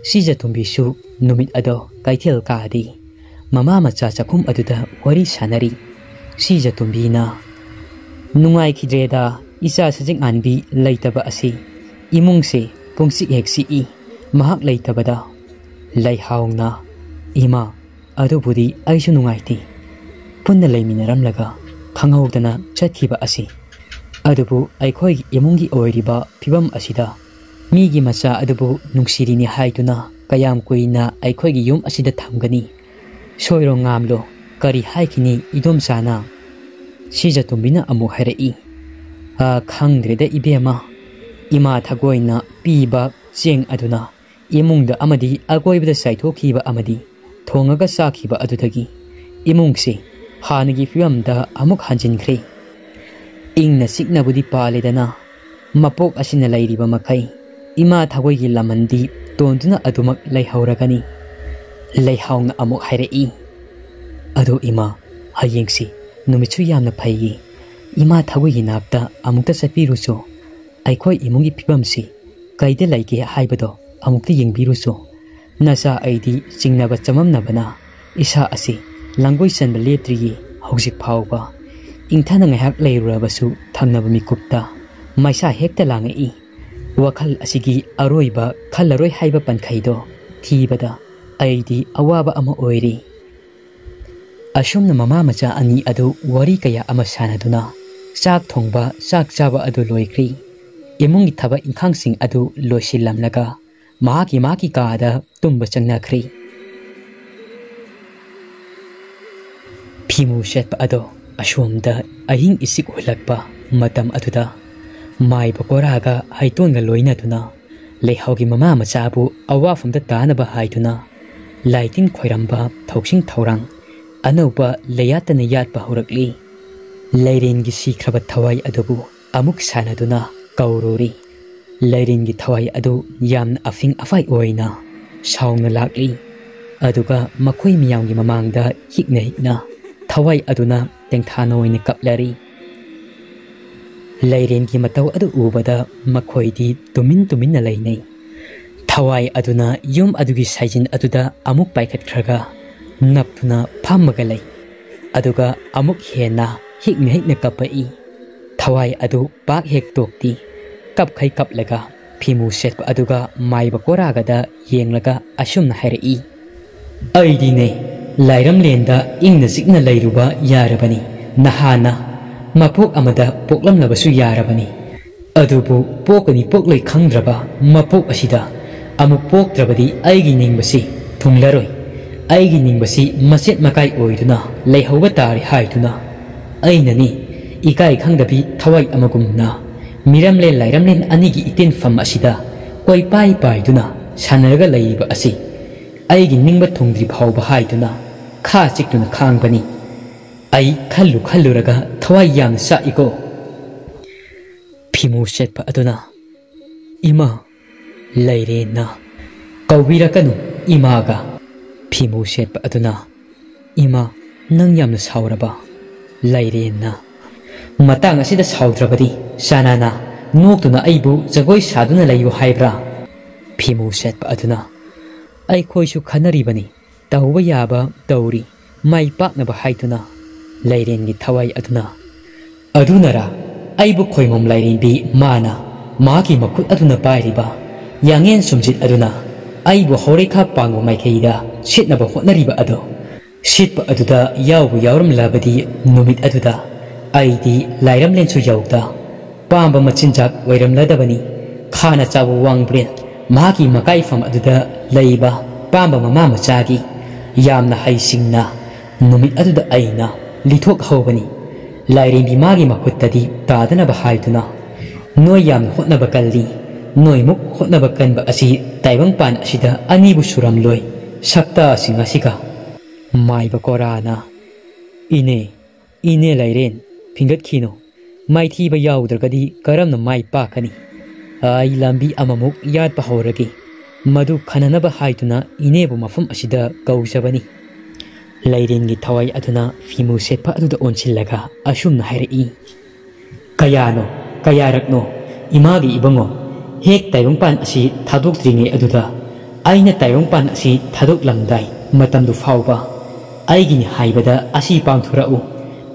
ꯁꯤꯖꯇꯣꯝꯕꯤꯁꯨ ꯅꯨꯃꯤꯠ ꯑꯗꯣ ꯀꯩꯊꯦꯜ ꯀꯥꯗꯦ꯫ ꯃꯃꯥ ꯃꯆꯥ ꯆꯥꯛꯈꯨꯝ ꯑꯗꯨꯗ ꯋꯥꯔꯤ ꯁꯥꯟꯅꯔꯤ꯫ ꯁꯤꯖꯇꯣꯝꯕꯤꯅ, "ꯅꯨꯡꯉꯥꯏꯈꯤꯗ꯭ꯔꯦꯗ, ꯏꯆꯥ ꯁꯖꯤꯛ ꯉꯥꯟꯕꯤ ꯂꯩꯇꯕ ꯑꯁꯤ꯫ ꯏꯃꯨꯡꯁꯦ ꯄꯨꯡꯆꯤꯛ ꯍꯦꯛ ꯆꯤꯛꯏ ꯃꯍꯥꯛ ꯂꯩꯇꯕꯗ꯫" ꯂꯩꯍꯥꯎꯅ, "ꯏꯃꯥ, ꯑꯗꯨꯕꯨꯗꯤ ꯑꯩꯁꯨ ꯅꯨꯡꯉꯥꯏꯇꯦ꯫ ꯄꯨꯟꯅ ꯂꯩꯃꯤꯟꯅꯔꯝꯂꯒ ꯈꯪꯍꯧꯗꯅ ꯆꯠꯈꯤꯕ ꯑꯁꯤ꯫ ꯑꯗꯨꯕꯨ ꯑꯩꯈꯣꯏꯒꯤ ꯏꯃꯨꯡꯒꯤ ꯑꯣꯏꯔꯤꯕ ꯐꯤꯕꯝ ꯑꯁꯤꯗ ꯃꯤꯒꯤ ꯃꯆꯥ ꯑꯗꯨꯕꯨ ꯅꯨꯡꯁꯤꯔꯤꯅꯤ ꯍꯥꯏꯗꯨꯅ ꯀꯌꯥꯝ ꯀꯨꯏꯅ ꯑꯩꯈꯣꯏꯒꯤ ꯌꯨꯝ ꯑꯁꯤꯗ ꯊꯝꯒꯅꯤ? ꯁꯣꯏꯔꯣ ꯉꯥꯝꯂꯣ, ꯀꯔꯤ ꯍꯥꯏꯈꯤꯅꯤ ꯏꯗꯣꯝꯆꯥꯅ?" ꯁꯤꯖꯇꯣꯝꯕꯤꯅ ꯑꯃꯨꯛ ꯍꯥꯏꯔꯛꯏ, "ꯑ, ꯈꯪꯗ꯭ꯔꯦꯗ ꯏꯕꯦꯝꯃ, ꯏꯃꯥ ꯊꯒꯣꯏꯅ ꯄꯤꯕ ꯆꯦꯡ ꯑꯗꯨꯅ ꯏꯃꯨꯡꯗ ꯑꯃꯗꯤ ꯑꯀꯣꯏꯕꯗ ꯆꯥꯏꯊꯣꯛꯈꯤꯕ ꯑꯃꯗꯤ ꯊꯣꯡꯉꯒ ꯆꯥꯈꯤꯕ ꯑꯗꯨꯗꯒꯤ ꯏꯃꯨꯡꯁꯤ ꯍꯥꯟꯅꯒꯤ ꯐꯤꯕꯝꯗ ꯑꯃꯨꯛ ꯍꯟꯖꯤꯟꯈ꯭ꯔꯦ꯫ ꯏꯪꯅ ꯆꯤꯛꯅꯕꯨꯗꯤ ꯄꯥꯜꯂꯦꯗꯅ, ꯃꯄꯣꯛ ꯑꯁꯤꯅ ꯂꯩꯔꯤꯕ ꯃꯈꯩ ꯏꯃꯥ ꯊꯒꯣꯏꯒꯤ ꯂꯃꯟꯗꯤ ꯇꯣꯟꯗꯨꯅ ꯑꯗꯨꯃꯛ ꯂꯩꯍꯧꯔꯒꯅꯤ꯫" ꯂꯩꯍꯥꯎꯅ ꯑꯃꯨꯛ ꯍꯥꯏꯔꯛꯏ, "ꯑꯗꯣ ꯏꯃꯥ, ꯍꯌꯦꯡꯁꯤ ꯅꯨꯃꯤꯠꯁꯨ ꯌꯥꯝꯅ ꯐꯩꯌꯦ꯫ ꯏꯃꯥ ꯊꯒꯣꯏꯒꯤ ꯅꯥꯛꯇ ꯑꯃꯨꯛꯇ ꯆꯠꯄꯤꯔꯨꯆꯣ꯫ ꯑꯩꯈꯣꯏ ꯏꯃꯨꯡꯒꯤ ꯐꯤꯕꯝꯁꯤ ꯀꯩꯗ ꯂꯩꯒꯦ ꯍꯥꯏꯕꯗꯣ ꯑꯃꯨꯛꯇ ꯌꯦꯡꯕꯤꯔꯨꯆꯣ꯫ ꯅꯆꯥ ꯑꯩꯗꯤ ꯆꯤꯡꯅꯕ ꯆꯃꯝꯅꯕꯅ ꯏꯁꯥ ꯑꯁꯤ ꯂꯪꯒꯣꯏ ꯆꯟꯕ ꯂꯦꯞꯇ꯭ꯔꯤꯌꯦ ꯍꯧꯖꯤꯛ ꯐꯥꯎꯕ꯫" ꯏꯪꯊꯅ ꯉꯥꯏꯍꯥꯛ ꯂꯩꯔꯨꯔꯕꯁꯨ ꯊꯪꯅꯕ ꯃꯤꯀꯨꯞꯇ ꯃꯩꯁꯥ ꯍꯦꯛꯇ ꯂꯥꯡꯉꯛꯏ꯫ ꯋꯥꯈꯜ ꯑꯁꯤꯒꯤ ꯑꯔꯣꯏꯕ ꯈꯜꯂꯔꯣꯏ ꯍꯥꯏꯕ ꯄꯟꯈꯩꯗꯣ ꯊꯤꯕꯗ ꯑꯩꯗꯤ ꯑꯋꯥꯕ ꯑꯃ ꯑꯣꯏꯔꯤ꯫ ꯑꯁꯨꯝꯅ ꯃꯃꯥ ꯃꯆꯥ ꯑꯅꯤ ꯑꯗꯨ ꯋꯥꯔꯤ ꯀꯌꯥ ꯑꯃ ꯁꯥꯟꯅꯗꯨꯅ ꯆꯥꯛ ꯊꯣꯡꯕ, ꯆꯥꯛ ꯆꯥꯕ ꯑꯗꯨ ꯂꯣꯏꯈ꯭ꯔꯤ꯫ ꯏꯃꯨꯡꯒꯤ ꯊꯕꯛ ꯏꯪꯈꯥꯡꯁꯤꯡ ꯑꯗꯨ ꯂꯣꯏꯁꯤꯜꯂꯝꯂꯒ ꯃꯍꯥꯛꯀꯤ ꯃꯍꯥꯛꯀꯤ ꯀꯥꯗ ꯇꯨꯝꯕ ꯆꯪꯅꯈ꯭ꯔꯤ꯫ ꯐꯤꯃꯨ ꯁꯦꯠꯄ ꯑꯗꯣ ꯑꯁꯣꯝꯗ ꯑꯍꯤꯡ ꯏꯁꯤꯛ ꯍꯨꯜꯂꯛꯄ ꯃꯇꯝ ꯑꯗꯨꯗ ꯃꯥꯏꯕ ꯀꯣꯔꯥꯒ ꯍꯩꯇꯣꯟꯒ ꯂꯣꯏꯅꯗꯨꯅ ꯂꯩꯍꯥꯎꯒꯤ ꯃꯃꯥ ꯃꯆꯥꯕꯨ ꯑꯋꯥꯐꯝꯗ ꯇꯥꯅꯕ ꯍꯥꯏꯗꯨꯅ ꯂꯥꯏꯇꯤꯟ ꯈꯣꯏꯔꯝꯕ ꯊꯧꯁꯤꯡ ꯊꯧꯔꯥꯡ ꯑꯅꯧꯕ ꯂꯩꯌꯥꯠꯇꯅ ꯌꯥꯠꯄ ꯍꯧꯔꯛꯂꯤ꯫ ꯂꯩꯔꯦꯟꯒꯤ ꯁꯤꯈ꯭ꯔꯕ ꯊꯋꯥꯏ ꯑꯗꯨꯕꯨ ꯑꯃꯨꯛ ꯁꯥꯟꯅꯗꯨꯅ ꯀꯧꯔꯨꯔꯤ꯫ ꯂꯩꯔꯦꯟꯒꯤ ꯊꯋꯥꯏ ꯑꯗꯨ ꯌꯥꯝꯅ ꯑꯐꯤꯡ ꯑꯐꯥꯏ ꯑꯣꯏꯅ ꯁꯥꯎꯅ ꯂꯥꯛꯂꯤ꯫ ꯑꯗꯨꯒ ꯃꯈꯣꯏ ꯃꯤꯌꯥꯝꯒꯤ ꯃꯃꯥꯡꯗ ꯍꯤꯛꯅ ꯍꯤꯛꯅ ꯊꯋꯥꯏ ꯑꯗꯨꯅ ꯇꯦꯡꯊꯥꯅ ꯑꯣꯏꯅ ꯀꯞꯂꯔꯤ꯫ ꯂꯩꯔꯦꯟꯒꯤ ꯃꯇꯧ ꯑꯗꯨ ꯎꯕꯗ ꯃꯈꯣꯏꯗꯤ ꯇꯨꯃꯤꯟ ꯇꯨꯃꯤꯟꯅ ꯂꯩꯅꯩ꯫ ꯊꯋꯥꯏ ꯑꯗꯨꯅ ꯌꯨꯝ ꯑꯗꯨꯒꯤ ꯁꯥꯏꯖꯤꯟ ꯑꯗꯨꯗ ꯑꯃꯨꯛ ꯄꯥꯏꯈꯠꯈ꯭ꯔꯒ ꯅꯞꯇꯨꯅ ꯐꯝꯃꯒ ꯂꯩ꯫ ꯑꯗꯨꯒ ꯑꯃꯨꯛ ꯍꯦꯟꯅ ꯍꯤꯛꯅ ꯍꯤꯛꯅ ꯀꯞꯄꯛꯏ꯫ ꯊꯋꯥꯏ ꯑꯗꯨ ꯄꯥꯛ ꯍꯦꯛ ꯇꯣꯛꯇꯦ꯫ ꯀꯞꯈꯩ ꯀꯞꯂꯒ ꯐꯤꯃꯨ ꯁꯦꯠꯄ ꯑꯗꯨꯒ ꯃꯥꯏꯕ ꯀꯣꯔꯥꯒꯗ ꯌꯦꯡꯂꯒ ꯑꯁꯨꯝꯅ ꯍꯥꯏꯔꯛꯏ, "ꯑꯩꯗꯤꯅꯦ, ꯂꯥꯏꯔꯝꯂꯦꯟꯗ ꯏꯪꯅ ꯆꯤꯛꯅ ꯂꯩꯔꯨꯕ ꯌꯥꯔꯕꯅꯤ, ꯅꯍꯥꯟꯅ ꯃꯄꯣꯛ ꯑꯃꯗ ꯄꯣꯛꯂꯝꯂꯕꯁꯨ ꯌꯥꯔꯕꯅꯤ꯫ ꯑꯗꯨꯕꯨ ꯄꯣꯛꯀꯅꯤ ꯄꯣꯛꯂꯣꯏ ꯈꯪꯗ꯭ꯔꯕ ꯃꯄꯣꯛ ꯑꯁꯤꯗ ꯑꯃꯨꯛ ꯄꯣꯛꯇ꯭ꯔꯕꯗꯤ ꯑꯩꯒꯤ ꯅꯤꯡꯕꯁꯤ ꯊꯨꯡꯂꯔꯣꯏ꯫ ꯑꯩꯒꯤ ꯅꯤꯡꯕꯁꯤ ꯃꯆꯦꯠ ꯃꯀꯥꯏ ꯑꯣꯏꯗꯨꯅ ꯂꯩꯍꯧꯕ ꯇꯥꯔꯦ ꯍꯥꯏꯗꯨꯅ ꯑꯩꯅꯅꯤ ꯏꯀꯥꯏ ꯈꯪꯗꯕꯤ ꯊꯋꯥꯏ ꯑꯃꯒꯨꯝꯅ ꯃꯤꯔꯝꯂꯦꯟ ꯂꯥꯏꯔꯝꯂꯦꯟ ꯑꯅꯤꯒꯤ ꯏꯇꯤꯟꯐꯝ ꯑꯁꯤꯗ ꯀꯣꯏꯄꯥꯏ ꯄꯥꯏꯗꯨꯅ ꯁꯥꯟꯅꯔꯒ ꯂꯩꯔꯤꯕ ꯑꯁꯤ ꯑꯩꯒꯤ ꯅꯤꯡꯕ ꯊꯨꯡꯗ꯭ꯔꯤ ꯐꯥꯎꯕ" ꯍꯥꯏꯗꯨꯅ ꯈꯥ ꯆꯤꯛꯇꯨꯅ ꯈꯥꯡꯕꯅꯤ꯫ ꯑꯩ ꯈꯜꯂꯨ ꯈꯜꯂꯨꯔꯒ ꯊꯋꯥꯏ ꯌꯥꯝꯅ ꯆꯥꯛꯏꯀꯣ꯫ ꯐꯤꯃꯨ ꯁꯦꯠꯄ ꯑꯗꯨꯅ, "ꯏꯃꯥ, ꯂꯩꯔꯦꯟꯅ ꯀꯧꯕꯤꯔꯛꯀꯅꯨ ꯏꯃꯥꯒ꯫" ꯐꯤꯃꯨ ꯁꯦꯠꯄ ꯑꯗꯨꯅ, "ꯏꯃꯥ, ꯅꯪ ꯌꯥꯝꯅ ꯁꯥꯎꯔꯕ?" ꯂꯩꯔꯦꯟꯅ, "ꯃꯇꯥꯡ ꯑꯁꯤꯗ ꯁꯥꯎꯗ꯭ꯔꯕꯗꯤ ꯆꯥꯅꯥꯅ ꯅꯣꯛꯇꯨꯅ ꯑꯩꯕꯨ ꯖꯒꯣꯏ ꯁꯥꯗꯨꯅ ꯂꯩꯌꯨ ꯍꯥꯏꯕ꯭ꯔꯥ?" ꯐꯤꯃꯨ ꯁꯦꯠꯄ ꯑꯗꯨꯅ, "ꯑꯩꯈꯣꯏꯁꯨ ꯈꯟꯅꯔꯤꯕꯅꯤ, ꯇꯧꯕ ꯌꯥꯕ ꯇꯧꯔꯤ, ꯃꯥꯏ ꯄꯥꯛꯅꯕ" ꯍꯥꯏꯗꯨꯅ ꯂꯩꯔꯦꯟꯒꯤ ꯊꯋꯥꯏ ꯑꯗꯨꯅ, "ꯑꯗꯨꯅꯔꯥ ꯑꯩꯕꯨ ꯈꯣꯏꯃꯣꯝ ꯂꯥꯏꯔꯦꯝꯕꯤ ꯃꯥꯅ ꯃꯍꯥꯛꯀꯤ ꯃꯈꯨꯠ ꯑꯗꯨꯅ ꯄꯥꯏꯔꯤꯕ ꯌꯥꯡꯉꯦꯟ ꯁꯨꯝꯖꯤꯠ ꯑꯗꯨꯅ ꯑꯩꯕꯨ ꯍꯧꯔꯩꯈꯥ ꯄꯥꯡꯕ ꯃꯥꯏꯀꯩꯗ ꯁꯤꯠꯅꯕ ꯍꯣꯠꯅꯔꯤꯕ ꯑꯗꯣ? ꯁꯤꯠꯄ ꯑꯗꯨꯗ ꯌꯥꯎꯕꯨ ꯌꯥꯎꯔꯝꯂꯕꯗꯤ ꯅꯨꯃꯤꯠ ꯑꯗꯨꯗ ꯑꯩꯗꯤ ꯂꯥꯏꯔꯝꯂꯦꯟꯁꯨ ꯌꯧꯗ ꯑꯄꯥꯝꯕ ꯃꯆꯤꯟꯖꯥꯛ ꯑꯣꯏꯔꯝꯂꯗꯕꯅꯤ꯫ ꯈꯥꯅ ꯆꯥꯎꯕ ꯋꯥꯡꯕ꯭ꯔꯦꯟ ꯃꯍꯥꯛꯀꯤ ꯃꯀꯥꯏꯐꯝ ꯑꯗꯨꯗ ꯂꯩꯕ ꯄꯥꯝꯕ ꯃꯃꯥ ꯃꯆꯥꯒꯤ ꯌꯥꯝꯅ ꯍꯩꯁꯤꯡꯅ ꯅꯨꯃꯤꯠ ꯑꯗꯨꯗ ꯑꯩꯅ ꯂꯤꯊꯣꯛꯍꯧꯕꯅꯤ꯫ ꯂꯥꯏꯔꯦꯝꯕꯤ ꯃꯥꯒꯤ ꯃꯈꯨꯠꯇꯗꯤ ꯇꯥꯗꯅꯕ ꯍꯥꯏꯗꯨꯅ, "ꯅꯣꯏ ꯌꯥꯝꯅ ꯍꯣꯠꯅꯕ ꯀꯜꯂꯤ꯫ ꯅꯣꯏꯃꯨꯛ ꯍꯣꯠꯅꯕ ꯀꯟꯕ ꯑꯁꯤ ꯇꯥꯏꯕꯪꯄꯥꯟ ꯑꯁꯤꯗ ꯑꯅꯤꯕꯨ ꯁꯨꯔꯝꯂꯣꯏ꯫ ꯁꯛꯇꯥꯁꯤꯡ ꯑꯁꯤꯒ!" ꯃꯥꯏꯕ ꯀꯣꯔꯥꯅ, "ꯏꯅꯦ, ꯏꯅꯦ ꯂꯥꯏꯔꯦꯟ, ꯐꯤꯡꯒꯠꯈꯤꯅꯨ꯫ ꯃꯥꯏꯊꯤꯕ ꯌꯥꯎꯗ꯭ꯔꯒꯗꯤ ꯀꯔꯝꯅ ꯃꯥꯏ ꯄꯥꯛꯀꯅꯤ? ꯑꯩ ꯂꯝꯕꯤ ꯑꯃꯃꯨꯛ ꯌꯥꯠꯄ ꯍꯧꯔꯒꯦ꯫ ꯃꯗꯨ ꯈꯟꯅꯅꯕ ꯍꯥꯏꯗꯨꯅ ꯏꯅꯦꯕꯨ ꯃꯐꯝ ꯑꯁꯤꯗ ꯀꯧꯖꯕꯅꯤ꯫" ꯂꯩꯔꯦꯟꯒꯤ ꯊꯋꯥꯏ ꯑꯗꯨꯅ ꯐꯤꯃꯨ ꯁꯦꯠꯄ ꯑꯗꯨꯗ ꯑꯣꯟꯁꯤꯜꯂꯒ ꯑꯁꯨꯝꯅ ꯍꯥꯏꯔꯛꯏ, "ꯀꯌꯥꯅꯣ, ꯀꯌꯥꯔꯛꯅꯣ, ꯏꯃꯥꯒꯤ ꯏꯕꯨꯡꯉꯣ, ꯍꯦꯛ ꯇꯥꯏꯕꯪꯄꯥꯟ ꯑꯁꯤ ꯊꯥꯗꯣꯛꯇ꯭ꯔꯤꯉꯩ ꯑꯗꯨꯗ, ꯑꯩꯅ ꯇꯥꯏꯕꯪꯄꯥꯟ ꯑꯁꯤ ꯊꯥꯗꯣꯛꯂꯝꯗꯥꯏ ꯃꯇꯝꯗꯨ ꯐꯥꯎꯕ ꯑꯩꯒꯤꯅꯤ ꯍꯥꯏꯕꯗ ꯑꯁꯤ ꯄꯥꯡꯊꯣꯔꯛꯎ,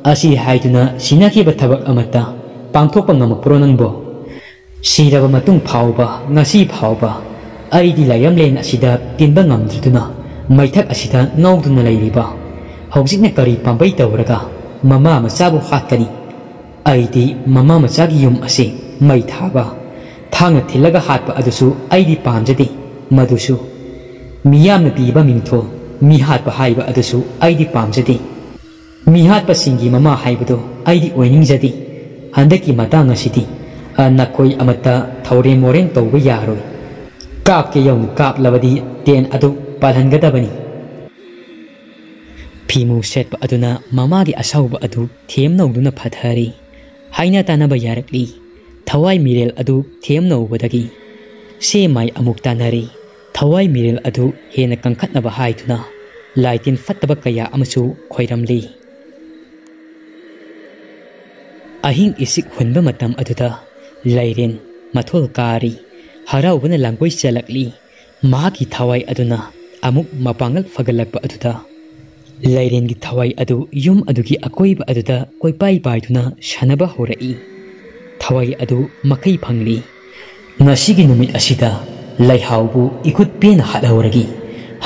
ꯑꯁꯤ ꯍꯥꯏꯗꯨꯅ ꯁꯤꯟꯅꯈꯤꯕ ꯊꯕꯛ ꯑꯃꯠꯇ ꯄꯥꯡꯊꯣꯛꯄ ꯉꯝꯃꯛꯄ꯭ꯔꯣ ꯅꯪꯕꯣ? ꯁꯤꯔꯕ ꯃꯇꯨꯡ ꯐꯥꯎꯕ, ꯉꯁꯤ ꯐꯥꯎꯕ ꯑꯩꯗꯤ ꯂꯥꯏꯔꯝꯂꯦꯟ ꯑꯁꯤꯗ ꯇꯤꯟꯕ ꯉꯝꯗ꯭ꯔꯗꯨꯅ ꯃꯩꯊꯛ ꯑꯁꯤꯗ ꯉꯥꯎꯗꯨꯅ ꯂꯩꯔꯤꯕ꯫ ꯍꯧꯖꯤꯛꯅ ꯀꯔꯤ ꯄꯥꯝꯕꯩ ꯇꯧꯔꯒ ꯃꯃꯥ ꯃꯆꯥꯕꯨ ꯍꯥꯠꯀꯅꯤ? ꯑꯩꯗꯤ ꯃꯃꯥ ꯃꯆꯥꯒꯤ ꯌꯨꯝ ꯑꯁꯤ ꯃꯩ ꯊꯥꯕ, ꯊꯥꯡꯅ ꯊꯤꯜꯂꯒ ꯍꯥꯠꯄ ꯑꯗꯨꯁꯨ ꯑꯩꯗꯤ ꯄꯥꯝꯖꯗꯦ꯫ ꯃꯗꯨꯁꯨ ꯃꯤꯌꯥꯝꯅ ꯄꯤꯕ ꯃꯤꯡꯊꯣꯜ, ꯃꯤ ꯍꯥꯠꯄ ꯍꯥꯏꯕ ꯑꯗꯨꯁꯨ ꯑꯩꯗꯤ ꯄꯥꯝꯖꯗꯦ꯫ ꯃꯤꯍꯥꯠꯄꯁꯤꯡꯒꯤ ꯃꯃꯥ ꯍꯥꯏꯕꯗꯨ ꯑꯩꯗꯤ ꯑꯣꯏꯅꯤꯡꯖꯗꯦ꯫ ꯍꯟꯗꯛꯀꯤ ꯃꯇꯥꯡ ꯑꯁꯤꯗꯤ, ꯑ, ꯅꯈꯣꯏ ꯑꯃꯠꯇ ꯊꯧꯔꯦꯝ ꯃꯣꯔꯦꯝ ꯇꯧꯕ ꯌꯥꯔꯣꯏ꯫ ꯀꯥꯞꯀꯦ ꯌꯧꯅ ꯀꯥꯞꯂꯕꯗꯤ ꯇꯦꯟ ꯑꯗꯨ ꯄꯥꯜꯍꯟꯒꯗꯕꯅꯤ꯫" ꯐꯤꯃꯨ ꯁꯦꯠꯄ ꯑꯗꯨꯅ ꯃꯃꯥꯒꯤ ꯑꯁꯥꯎꯕ ꯑꯗꯨ ꯊꯦꯝꯅꯧꯗꯨꯅ ꯐꯊꯔꯤ꯫ ꯍꯥꯏꯅ ꯇꯥꯅꯕ ꯌꯥꯔꯛꯂꯤ꯫ ꯊꯋꯥꯏ ꯃꯤꯔꯦꯜ ꯑꯗꯨ ꯊꯦꯝꯅꯧꯕꯗꯒꯤ ꯁꯦ ꯃꯥꯏ ꯑꯃꯨꯛ ꯇꯥꯅꯔꯤ꯫ ꯊꯋꯥꯏ ꯃꯤꯔꯦꯜ ꯑꯗꯨ ꯍꯦꯟꯅ ꯀꯟꯈꯠꯅꯕ ꯍꯥꯏꯗꯨꯅ ꯂꯥꯏꯇꯤꯟ ꯐꯠꯇꯕ ꯀꯌꯥ ꯑꯃꯁꯨ ꯈꯣꯏꯔꯝꯂꯤ꯫ ꯑꯍꯤꯡ ꯏꯁꯤꯛ ꯍꯨꯟꯕ ꯃꯇꯝ ꯑꯗꯨꯗ ꯂꯩꯔꯦꯟ ꯃꯊꯣꯜ ꯀꯥꯔꯤ꯫ ꯍꯔꯥꯎꯕꯅ ꯂꯥꯡꯒꯣꯏ ꯆꯦꯜꯂꯛꯂꯤ꯫ ꯃꯍꯥꯛꯀꯤ ꯊꯋꯥꯏ ꯑꯗꯨꯅ ꯑꯃꯨꯛ ꯃꯄꯥꯡꯒꯜ ꯐꯒꯠꯂꯛꯄ ꯑꯗꯨꯗ ꯂꯩꯔꯦꯟꯒꯤ ꯊꯋꯥꯏ ꯑꯗꯨ ꯌꯨꯝ ꯑꯗꯨꯒꯤ ꯑꯀꯣꯏꯕ ꯑꯗꯨꯗ ꯀꯣꯏꯄꯥꯏ ꯄꯥꯏꯗꯨꯅ ꯁꯥꯟꯅꯕ ꯍꯧꯔꯛꯏ꯫ ꯊꯋꯥꯏ ꯑꯗꯨ ꯃꯈꯩ ꯐꯪꯂꯤ꯫ ꯉꯁꯤꯒꯤ ꯅꯨꯃꯤꯠ ꯑꯁꯤꯗ ꯂꯩꯍꯥꯎꯕꯨ ꯏꯈꯨꯠ ꯄꯦꯟꯅ ꯍꯥꯠꯍꯧꯔꯒꯦ꯫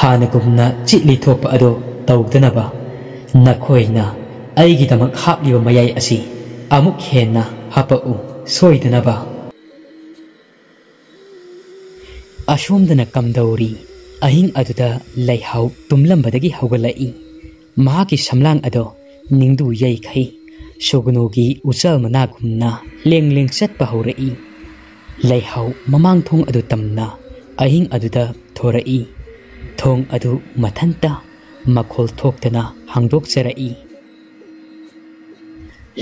ꯍꯥꯟꯅꯒꯨꯝꯅ ꯆꯤꯠꯂꯤ ꯊꯣꯛꯄ ꯑꯗꯨ ꯇꯧꯗꯅꯕ ꯅꯈꯣꯏꯅ ꯑꯩꯒꯤꯗꯃꯛ ꯍꯥꯞꯂꯤꯕ ꯃꯌꯥꯏ ꯑꯁꯤ ꯑꯃꯨꯛ ꯍꯦꯟꯅ ꯍꯥꯄꯛꯎ꯫ ꯁꯣꯏꯗꯅꯕ꯫ ꯑꯁꯣꯝꯗꯅ ꯀꯝꯗꯧꯔꯤ? ꯑꯍꯤꯡ ꯑꯗꯨꯗ ꯂꯩꯍꯥꯎ ꯇꯨꯝꯂꯝꯕꯗꯒꯤ ꯍꯧꯒꯠꯂꯛꯏ꯫ ꯃꯍꯥꯛꯀꯤ ꯁꯝꯂꯥꯡ ꯑꯗꯣ ꯅꯤꯡꯗꯨ ꯌꯩꯈꯩ ꯁꯨꯒꯅꯨꯒꯤ ꯎꯆꯥꯜ ꯃꯅꯥꯒꯨꯝꯅ ꯂꯦꯡ ꯂꯦꯡ ꯆꯠꯄ ꯍꯧꯔꯛꯏ꯫ ꯂꯩꯍꯥꯎ ꯃꯃꯥꯡ ꯊꯣꯡ ꯑꯗꯨ ꯇꯝꯅ ꯑꯍꯤꯡ ꯑꯗꯨꯗ ꯊꯣꯔꯛꯏ꯫ ꯊꯣꯡ ꯑꯗꯨ ꯃꯊꯟꯇ ꯃꯈꯣꯜ ꯊꯣꯛꯇꯅ ꯍꯥꯡꯗꯣꯛꯆꯔꯛꯏ꯫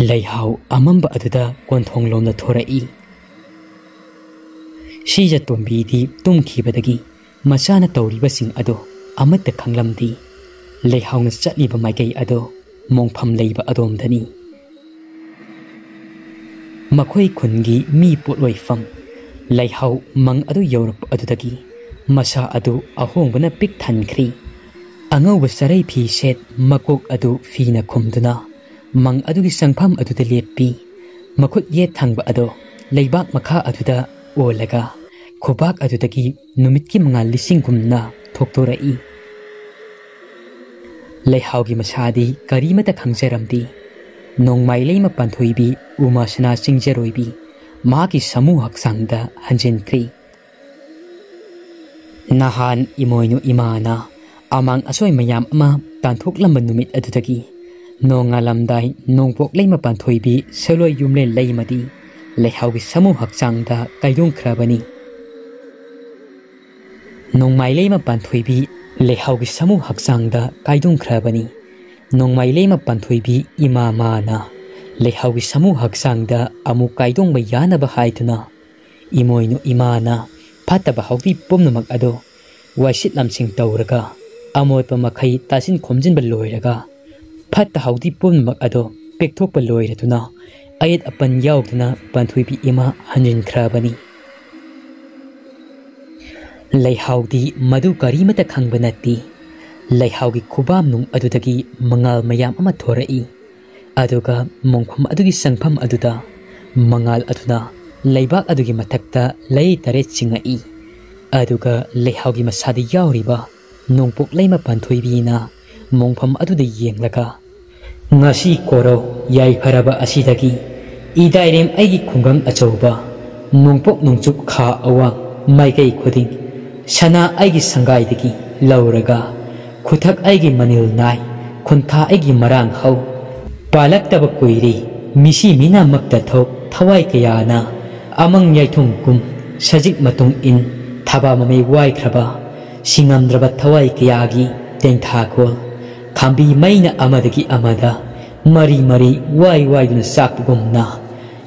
ꯂꯩꯍꯥꯎ ꯑꯃꯝꯕ ꯑꯗꯨꯗ ꯀꯣꯟꯊꯣꯡꯂꯣꯝꯗ ꯊꯣꯔꯛꯏ꯫ ꯁꯤꯖꯇꯣꯝꯕꯤꯗꯤ ꯇꯨꯝꯈꯤꯕꯗꯒꯤ ꯃꯆꯥꯅ ꯇꯧꯔꯤꯕꯁꯤꯡ ꯑꯗꯨ ꯑꯃꯠꯇ ꯈꯪꯂꯝꯗꯦ꯫ ꯂꯩꯍꯥꯎꯅ ꯆꯠꯂꯤꯕ ꯃꯥꯏꯀꯩ ꯑꯗꯨ ꯃꯣꯡꯐꯝ ꯂꯩꯕ ꯑꯗꯣꯝꯗꯅꯤ꯫ ꯃꯈꯣꯏ ꯈꯨꯟꯒꯤ ꯃꯤ ꯄꯣꯠꯂꯣꯏꯐꯝ ꯂꯩꯍꯥꯎ ꯃꯪ ꯑꯗꯨ ꯌꯧꯔꯛꯄ ꯑꯗꯨꯗꯒꯤ ꯃꯁꯥ ꯑꯗꯨ ꯑꯍꯣꯡꯕꯅ ꯄꯤꯛ ꯊꯟꯈ꯭ꯔꯤ꯫ ꯑꯉꯧꯕ ꯆꯔꯩ ꯐꯤ ꯁꯦꯠ ꯃꯀꯣꯛ ꯑꯗꯨ ꯐꯤꯅ ꯈꯨꯝꯗꯨꯅ ꯃꯪ ꯑꯗꯨꯒꯤ ꯆꯪꯐꯝ ꯑꯗꯨꯗ ꯂꯦꯞꯄꯤ꯫ ꯃꯈꯨꯠ ꯌꯦꯠ ꯊꯪꯕ ꯑꯗꯣ ꯂꯩꯕꯥꯛ ꯃꯈꯥ ꯑꯗꯨꯗ ꯑꯣꯜꯂꯒ ꯈꯨꯕꯥꯛ ꯑꯗꯨꯗꯒꯤ ꯅꯨꯃꯤꯠꯀꯤ ꯃꯉꯥꯜ ꯂꯤꯁꯤꯡꯒꯨꯝꯅ ꯊꯣꯛꯇꯣꯔꯛꯏ꯫ ꯂꯩꯍꯥꯎꯒꯤ ꯃꯁꯥꯗꯤ ꯀꯔꯤꯃꯇ ꯈꯪꯖꯔꯝꯗꯦ꯫ ꯅꯣꯡꯃꯥꯏ ꯂꯩꯃ ꯄꯥꯟꯊꯣꯏꯕꯤ ꯎꯃꯥꯁꯅꯥ ꯆꯤꯡꯖꯔꯣꯏꯕꯤ ꯃꯍꯥꯛꯀꯤ ꯁꯥꯃꯨ ꯍꯛꯆꯥꯡꯗ ꯍꯟꯖꯤꯟꯈ꯭ꯔꯤ꯫ ꯅꯍꯥꯟ ꯏꯃꯣꯏꯅꯨ ꯏꯃꯥꯅ ꯑꯃꯥꯡ ꯑꯁꯣꯏ ꯃꯌꯥꯝ ꯑꯃ ꯇꯥꯟꯊꯣꯛꯂꯝꯕ ꯅꯨꯃꯤꯠ ꯑꯗꯨꯗꯒꯤ ꯅꯣꯡꯉꯥꯜꯂꯝꯗꯥꯏ ꯅꯣꯡꯄꯣꯛ ꯂꯩꯃ ꯄꯥꯟꯊꯣꯏꯕꯤ ꯁꯦꯂꯣꯏ ꯌꯨꯝꯂꯦꯟ ꯂꯩꯃꯗꯤ ꯂꯩꯍꯥꯎꯒꯤ ꯁꯥꯃꯨ ꯍꯛꯆꯥꯡꯗ ꯀꯥꯏꯗꯣꯡꯈ꯭ꯔꯕꯅꯤ꯫ ꯅꯣꯡꯃꯥꯏ ꯂꯩꯃ ꯄꯥꯟꯊꯣꯏꯕꯤ ꯂꯩꯍꯥꯎꯒꯤ ꯁꯥꯃꯨ ꯍꯛꯆꯥꯡꯗ ꯀꯥꯏꯗꯣꯡꯈ꯭ꯔꯕꯅꯤ꯫ ꯅꯣꯡꯃꯥꯏ ꯂꯩꯃ ꯄꯥꯟꯊꯣꯏꯕꯤ ꯏꯃꯥ ꯃꯥꯅ ꯂꯩꯍꯥꯎꯒꯤ ꯁꯥꯃꯨ ꯍꯛꯆꯥꯡꯗ ꯑꯃꯨꯛ ꯀꯥꯏꯗꯣꯡꯕ ꯌꯥꯅꯕ ꯍꯥꯏꯗꯨꯅ ꯏꯃꯣꯏꯅꯨ ꯏꯃꯥꯅ ꯐꯠꯇꯕ ꯍꯥꯎꯗꯤ ꯄꯨꯝꯅꯃꯛ ꯑꯗꯣ ꯋꯥꯏꯁꯤꯠ ꯂꯝꯁꯤꯡ ꯇꯧꯔꯒ ꯑꯃꯣꯠꯄ ꯃꯈꯩ ꯇꯥꯁꯤꯟ ꯈꯣꯝꯖꯤꯟꯕ ꯂꯣꯏꯔꯒ ꯐꯠꯇ ꯍꯥꯎꯗꯤ ꯄꯨꯝꯅꯃꯛ ꯑꯗꯣ ꯄꯦꯛꯊꯣꯛꯄ ꯂꯣꯏꯔꯗꯨꯅ ꯑꯌꯦꯠ ꯑꯄꯟ ꯌꯥꯎꯗꯅ ꯄꯥꯟꯊꯣꯏꯕꯤ ꯏꯃꯥ ꯍꯟꯖꯤꯟꯈ꯭ꯔꯕꯅꯤ꯫ ꯂꯩꯍꯥꯎꯗꯤ ꯃꯗꯨ ꯀꯔꯤꯃꯇ ꯈꯪꯕ ꯅꯠꯇꯦ꯫ ꯂꯩꯍꯥꯎꯒꯤ ꯈꯨꯕꯥꯝꯅꯨꯡ ꯑꯗꯨꯗꯒꯤ ꯃꯉꯥꯜ ꯃꯌꯥꯝ ꯑꯃ ꯊꯣꯔꯛꯏ꯫ ꯑꯗꯨꯒ ꯃꯣꯡꯐꯝ ꯑꯗꯨꯒꯤ ꯆꯪꯐꯝ ꯑꯗꯨꯗ ꯃꯉꯥꯜ ꯑꯗꯨꯅ ꯂꯩꯕꯥꯛ ꯑꯗꯨꯒꯤ ꯃꯊꯛꯇ ꯂꯩ ꯇꯔꯦꯠ ꯆꯤꯡꯉꯛꯏ꯫ ꯑꯗꯨꯒ ꯂꯩꯍꯥꯎꯒꯤ ꯃꯁꯥꯗ ꯌꯥꯎꯔꯤꯕ ꯅꯣꯡꯄꯣꯛ ꯂꯩꯃ ꯄꯥꯟꯊꯣꯏꯕꯤꯅ ꯃꯣꯡꯐꯝ ꯑꯗꯨꯗ ꯌꯦꯡꯂꯒ, "ꯉꯁꯤ ꯀꯣꯔꯧ ꯌꯥꯏꯐꯔꯕ ꯑꯁꯤꯗꯒꯤ ꯏꯗꯥꯏꯔꯦꯝ ꯑꯩꯒꯤ ꯈꯨꯡꯒꯪ ꯑꯆꯧꯕ, ꯅꯣꯡꯄꯣꯛ ꯅꯣꯡꯆꯨꯞ ꯈꯥ ꯑꯋꯥꯡ ꯃꯥꯏꯀꯩ ꯈꯨꯗꯤꯡ, ꯁꯅꯥ ꯑꯩꯒꯤ ꯁꯪꯒꯥꯏꯗꯒꯤ ꯂꯧꯔꯒ, ꯈꯨꯊꯛ ꯑꯩꯒꯤ ꯃꯅꯤꯜ ꯅꯥꯏ, ꯈꯨꯟꯊꯥ ꯑꯩꯒꯤ ꯃꯔꯥꯡ ꯍꯧ꯫ ꯄꯥꯜꯂꯛꯇꯕ ꯀꯨꯏꯔꯦ, ꯃꯤꯁꯤ ꯃꯤꯅꯥꯃꯛꯇ ꯊꯣꯛ ꯊꯋꯥꯏ ꯀꯌꯥꯅ, ꯑꯃꯪ ꯌꯥꯏꯊꯣꯡꯒꯨꯝ ꯁꯖꯤꯛ ꯃꯇꯨꯡ ꯏꯟ, ꯊꯕꯥ ꯃꯃꯩ ꯋꯥꯏꯈ꯭ꯔꯕ, ꯁꯤꯡꯉꯝꯗ꯭ꯔꯕ ꯊꯋꯥꯏ ꯀꯌꯥꯒꯤ ꯇꯦꯡꯊꯥꯈꯣꯜ꯫ ꯈꯥꯝꯕꯤ ꯃꯩꯅ ꯑꯃꯗꯒꯤ ꯑꯃꯗ ꯃꯔꯤ ꯃꯔꯤ ꯋꯥꯏ ꯋꯥꯏꯗꯨꯅ ꯆꯥꯛꯄꯒꯨꯝꯅ,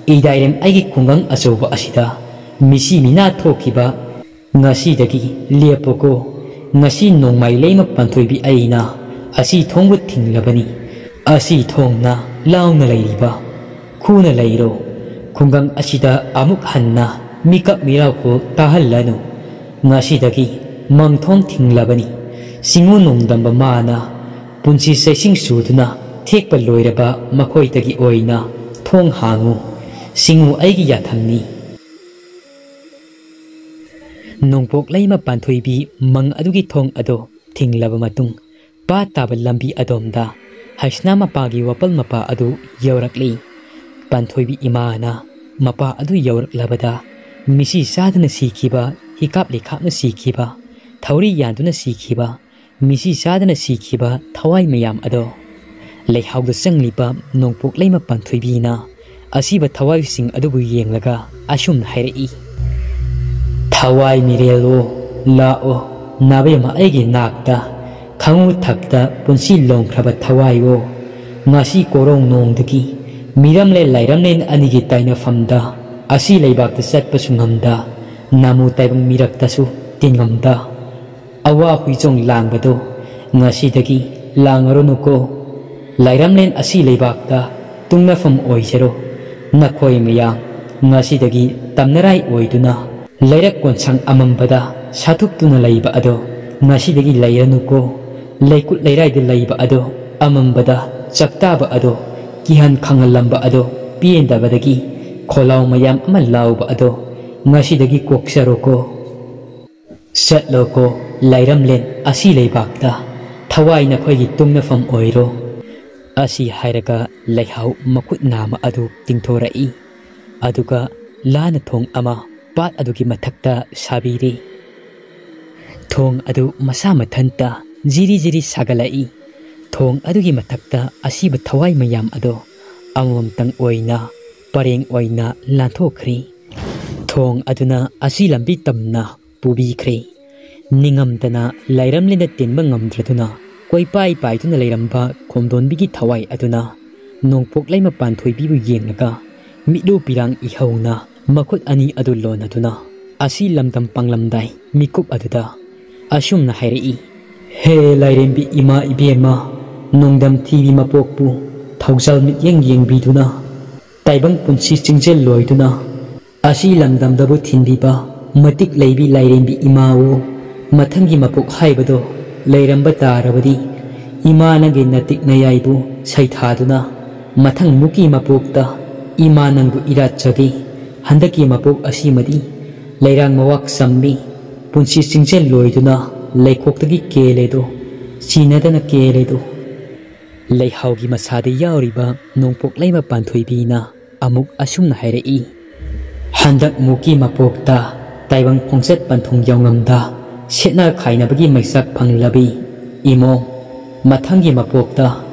ꯏꯗꯥꯏꯔꯦꯝ ꯑꯩꯒꯤ ꯈꯨꯡꯒꯪ ꯑꯆꯧꯕ ꯑꯁꯤꯗ ꯃꯤꯁꯤ ꯃꯤꯅꯥ ꯊꯣꯛꯈꯤꯕ ꯉꯁꯤꯗꯒꯤ ꯂꯦꯞꯄꯣꯀꯣ꯫ ꯉꯁꯤ ꯅꯣꯡꯃꯥꯏ ꯂꯩꯃ ꯄꯥꯟꯊꯣꯏꯕꯤ ꯑꯩꯅ ꯑꯁꯤ ꯊꯣꯡꯕꯨ ꯊꯤꯡꯂꯕꯅꯤ꯫ ꯑꯁꯤ ꯊꯣꯡꯅ ꯂꯥꯎꯅ ꯂꯩꯔꯤꯕ ꯈꯨꯅ ꯂꯩꯔꯣ꯫ ꯈꯨꯡꯒꯪ ꯑꯁꯤꯗ ꯑꯃꯨꯛ ꯍꯟꯅ ꯃꯤꯀꯞ ꯃꯤꯔꯥꯎꯈꯣꯜ ꯇꯥꯍꯜꯂꯅꯨ꯫ ꯉꯁꯤꯗꯒꯤ ꯃꯪꯊꯣꯡ ꯊꯤꯡꯂꯕꯅꯤ꯫ ꯁꯤꯡꯉꯨ ꯅꯣꯡꯗꯝꯕ ꯃꯥꯅ ꯄꯨꯟꯁꯤ ꯆꯩꯁꯤꯡ ꯁꯨꯗꯨꯅ ꯊꯦꯛꯄ ꯂꯣꯏꯔꯕ ꯃꯈꯣꯏꯗꯒꯤ ꯑꯣꯏꯅ ꯊꯣꯡ ꯍꯥꯡꯉꯨ꯫ ꯁꯤꯡꯉꯨ ꯑꯩꯒꯤ ꯌꯥꯊꯪꯅꯤ꯫ ꯅꯣꯡꯄꯣꯛ ꯂꯩꯃ ꯄꯥꯟꯊꯣꯏꯕꯤ ꯃꯪ ꯑꯗꯨꯒꯤ ꯊꯣꯡ ꯑꯗꯨ ꯊꯤꯡꯂꯕ ꯃꯇꯨꯡ, ꯄꯥꯠ ꯇꯥꯕ ꯂꯝꯕꯤ ꯑꯗꯣꯝꯗ ꯍꯩꯁꯅꯥ ꯃꯄꯥꯒꯤ ꯋꯥꯄꯜ ꯃꯄꯥ ꯑꯗꯨ ꯌꯧꯔꯛꯂꯤ꯫ ꯄꯥꯟꯊꯣꯏꯕꯤ ꯏꯃꯥꯅ ꯃꯄꯥ ꯑꯗꯨ ꯌꯧꯔꯛꯂꯕꯗ, ꯃꯤꯁꯤ ꯆꯥꯗꯅ ꯁꯤꯈꯤꯕ, ꯍꯤꯀꯥꯞ ꯂꯩꯈꯥꯞꯅ ꯁꯤꯈꯤꯕ, ꯊꯧꯔꯤ ꯌꯥꯟꯗꯨꯅ ꯁꯤꯈꯤꯕ, ꯃꯤꯁꯤ ꯆꯥꯗꯅ ꯁꯤꯈꯤꯕ ꯊꯋꯥꯏ ꯃꯌꯥꯝ ꯑꯗꯣ ꯂꯩꯍꯥꯎꯗ ꯆꯪꯂꯤꯕ ꯅꯣꯡꯄꯣꯛ ꯂꯩꯃ ꯄꯥꯟꯊꯣꯏꯕꯤꯅ ꯑꯁꯤꯕ ꯊꯋꯥꯏꯁꯤꯡ ꯑꯗꯨꯕꯨ ꯌꯦꯡꯂꯒ ꯑꯁꯨꯝꯅ ꯍꯥꯏꯔꯛꯏ, "ꯊꯋꯥꯏ ꯃꯤꯔꯦꯜꯂꯣ, ꯂꯥꯛꯑꯣ, ꯅꯥꯕꯦꯝꯃ ꯑꯩꯒꯤ ꯅꯥꯛꯇ, ꯈꯪꯉꯨ ꯊꯛꯇ ꯄꯨꯟꯁꯤ ꯂꯣꯡꯈ꯭ꯔꯕ ꯊꯋꯥꯏꯋꯣ꯫ ꯉꯁꯤ ꯀꯣꯔꯧ ꯅꯣꯡꯗꯒꯤ ꯃꯤꯔꯝꯂꯦꯟ ꯂꯥꯏꯔꯝꯂꯦꯟ ꯑꯅꯤꯒꯤ ꯇꯥꯏꯅꯐꯝꯗ, ꯑꯁꯤ ꯂꯩꯕꯥꯛꯇ ꯆꯠꯄꯁꯨ ꯉꯝꯗ, ꯅꯥꯃꯨ ꯇꯥꯏꯕꯪ ꯃꯤꯔꯛꯇꯁꯨ ꯇꯤꯟꯉꯝꯗ, ꯑꯋꯥ ꯍꯨꯏꯆꯣꯡ ꯂꯥꯡꯕꯗꯣ ꯉꯁꯤꯗꯒꯤ ꯂꯥꯡꯉꯔꯨꯅꯨꯀꯣ꯫ ꯂꯥꯏꯔꯝꯂꯦꯟ ꯑꯁꯤ ꯂꯩꯕꯥꯛꯇ ꯇꯨꯡꯅꯐꯝ ꯑꯣꯏꯖꯔꯣ꯫ ꯅꯈꯣꯏ ꯃꯌꯥꯝ ꯉꯁꯤꯗꯒꯤ ꯇꯝꯅꯔꯥꯏ ꯑꯣꯏꯗꯨꯅ ꯂꯩꯔꯛ ꯀꯣꯟꯁꯪ ꯑꯃꯝꯕꯗ ꯁꯥꯊꯨꯞꯇꯨꯅ ꯂꯩꯕ ꯑꯗꯣ ꯉꯁꯤꯗꯒꯤ ꯂꯩꯔꯅꯨꯀꯣ꯫ ꯂꯩꯀꯨꯠ ꯂꯩꯔꯥꯏꯗ ꯂꯩꯕ ꯑꯗꯣ, ꯑꯃꯝꯕꯗ ꯆꯥꯛꯇꯥꯕ ꯑꯗꯣ, ꯀꯤꯍꯟ ꯈꯪꯍꯜꯂꯝꯕ ꯑꯗꯣ, ꯄꯦꯟꯗꯕꯗꯒꯤ ꯈꯣꯜꯂꯥꯎ ꯃꯌꯥꯝ ꯑꯃ ꯂꯥꯎꯕ ꯑꯗꯣ ꯉꯁꯤꯗꯒꯤ ꯀꯣꯛꯆꯔꯣꯀꯣ꯫ ꯆꯠꯂꯣꯀꯣ ꯂꯥꯏꯔꯝꯂꯦꯟ ꯑꯁꯤ ꯂꯩꯕꯥꯛꯇ, ꯊꯋꯥꯏ ꯅꯈꯣꯏꯒꯤ ꯇꯨꯡꯅꯐꯝ ꯑꯣꯏꯔꯣ꯫ ꯑꯁꯤ ꯍꯥꯏꯔꯒ ꯂꯩꯍꯥꯎ ꯃꯈꯨꯠ ꯅꯥꯝꯃ ꯑꯗꯨ ꯇꯤꯡꯊꯣꯔꯛꯏ꯫ ꯑꯗꯨꯒ ꯂꯥꯅ ꯊꯣꯡ ꯑꯃ ꯄꯥꯠ ꯑꯗꯨꯒꯤ ꯃꯊꯛꯇ ꯁꯥꯕꯤꯔꯤ꯫ ꯊꯣꯡ ꯑꯗꯨ ꯃꯁꯥ ꯃꯊꯟꯇ ꯖꯤꯔꯤ ꯖꯤꯔꯤ ꯁꯥꯒꯠꯂꯛꯏ꯫ ꯊꯣꯡ ꯑꯗꯨꯒꯤ ꯃꯊꯛꯇ ꯑꯁꯤꯕ ꯊꯋꯥꯏ ꯃꯌꯥꯝ ꯑꯗꯣ ꯑꯃꯃꯝꯇꯪ ꯑꯣꯏꯅ ꯄꯔꯦꯡ ꯑꯣꯏꯅ ꯂꯥꯟꯊꯣꯛꯈ꯭ꯔꯤ꯫ ꯊꯣꯡ ꯑꯗꯨꯅ ꯑꯁꯤ ꯂꯝꯕꯤ ꯇꯝꯅ ꯄꯨꯕꯤꯈ꯭ꯔꯦ꯫ ꯅꯤꯡꯉꯝꯗꯅ ꯂꯥꯏꯔꯝꯂꯦꯟꯗ ꯇꯤꯟꯕ ꯉꯝꯗ꯭ꯔꯗꯨꯅ ꯀꯣꯏꯄꯥꯏ ꯄꯥꯏꯗꯨꯅ ꯂꯩꯔꯝꯕ ꯈꯣꯝꯗꯣꯟꯕꯤꯒꯤ ꯊꯋꯥꯏ ꯑꯗꯨꯅ ꯅꯣꯡꯄꯣꯛ ꯂꯩꯃ ꯄꯥꯟꯊꯣꯏꯕꯤꯕꯨ ꯌꯦꯡꯂꯒ ꯃꯤꯠꯂꯨ ꯄꯤꯔꯥꯡ ꯏꯍꯧꯅ ꯃꯈꯨꯠ ꯑꯅꯤ ꯑꯗꯨ ꯂꯣꯟꯅꯗꯨꯅ ꯑꯁꯤ ꯂꯝꯗꯝ ꯄꯥꯡꯂꯝꯗꯥꯏ ꯃꯤꯀꯨꯞ ꯑꯗꯨꯗ ꯑꯁꯨꯝꯅ ꯍꯥꯏꯔꯛꯏ, "ꯍꯦ ꯂꯥꯏꯔꯦꯝꯕꯤ ꯏꯃꯥ ꯏꯕꯦꯝꯃ, ꯅꯣꯡꯗꯝ ꯊꯤꯕꯤ ꯃꯄꯣꯛꯄꯨ ꯊꯧꯖꯥꯜ ꯃꯤꯠꯌꯦꯡ ꯌꯦꯡꯕꯤꯗꯨꯅ, ꯇꯥꯏꯕꯪ ꯄꯨꯟꯁꯤ ꯆꯤꯡꯖꯦꯜ ꯂꯣꯏꯗꯨꯅ, ꯑꯁꯤ ꯂꯝꯗꯝꯗꯕꯨ ꯊꯤꯟꯕꯤꯕ ꯃꯇꯤꯛ ꯂꯩꯕꯤ ꯂꯥꯏꯔꯦꯝꯕꯤ ꯏꯃꯥꯋꯣ, ꯃꯊꯪꯒꯤ ꯃꯄꯣꯛ ꯍꯥꯏꯕꯗꯣ ꯂꯩꯔꯝꯕ ꯇꯥꯔꯕꯗꯤ, ꯏꯃꯥ ꯅꯪꯒꯤ ꯅꯇꯤꯛ ꯅꯌꯥꯏꯕꯨ ꯁꯩꯊꯥꯗꯨꯅ, ꯃꯊꯪ ꯃꯨꯛꯀꯤ ꯃꯄꯣꯛꯇ ꯏꯃꯥ ꯅꯪꯕꯨ ꯏꯔꯥꯠꯆꯒꯦ꯫ ꯍꯟꯗꯛꯀꯤ ꯃꯄꯣꯛ ꯑꯁꯤꯃꯗꯤ ꯂꯩꯔꯥꯡ ꯃꯋꯥꯛ ꯆꯝꯃꯤ, ꯄꯨꯟꯁꯤ ꯆꯤꯡꯖꯦꯜ ꯂꯣꯏꯗꯨꯅ ꯂꯩꯈꯣꯛꯇꯒꯤ ꯀꯦꯜꯂꯦꯗꯣ, ꯁꯤꯅꯗꯅ ꯀꯦꯜꯂꯦꯗꯣ"꯫ ꯂꯩꯍꯥꯎꯒꯤ ꯃꯁꯥꯗ ꯌꯥꯎꯔꯤꯕ ꯅꯣꯡꯄꯣꯛ ꯂꯩꯃ ꯄꯥꯟꯊꯣꯏꯕꯤꯅ ꯑꯃꯨꯛ ꯑꯁꯨꯝꯅ ꯍꯥꯏꯔꯛꯏ, "ꯍꯟꯗꯛ ꯃꯨꯛꯀꯤ ꯃꯄꯣꯛꯇ ꯇꯥꯏꯕꯪ ꯈꯣꯡꯆꯠ ꯄꯟꯊꯨꯡ ꯌꯧꯉꯝꯗ ꯁꯦꯠꯅ ꯈꯥꯏꯅꯕꯒꯤ ꯃꯩꯁꯥꯛ ꯐꯪꯂꯕꯤ ꯏꯃꯣ, ꯃꯊꯪꯒꯤ ꯃꯄꯣꯛꯇ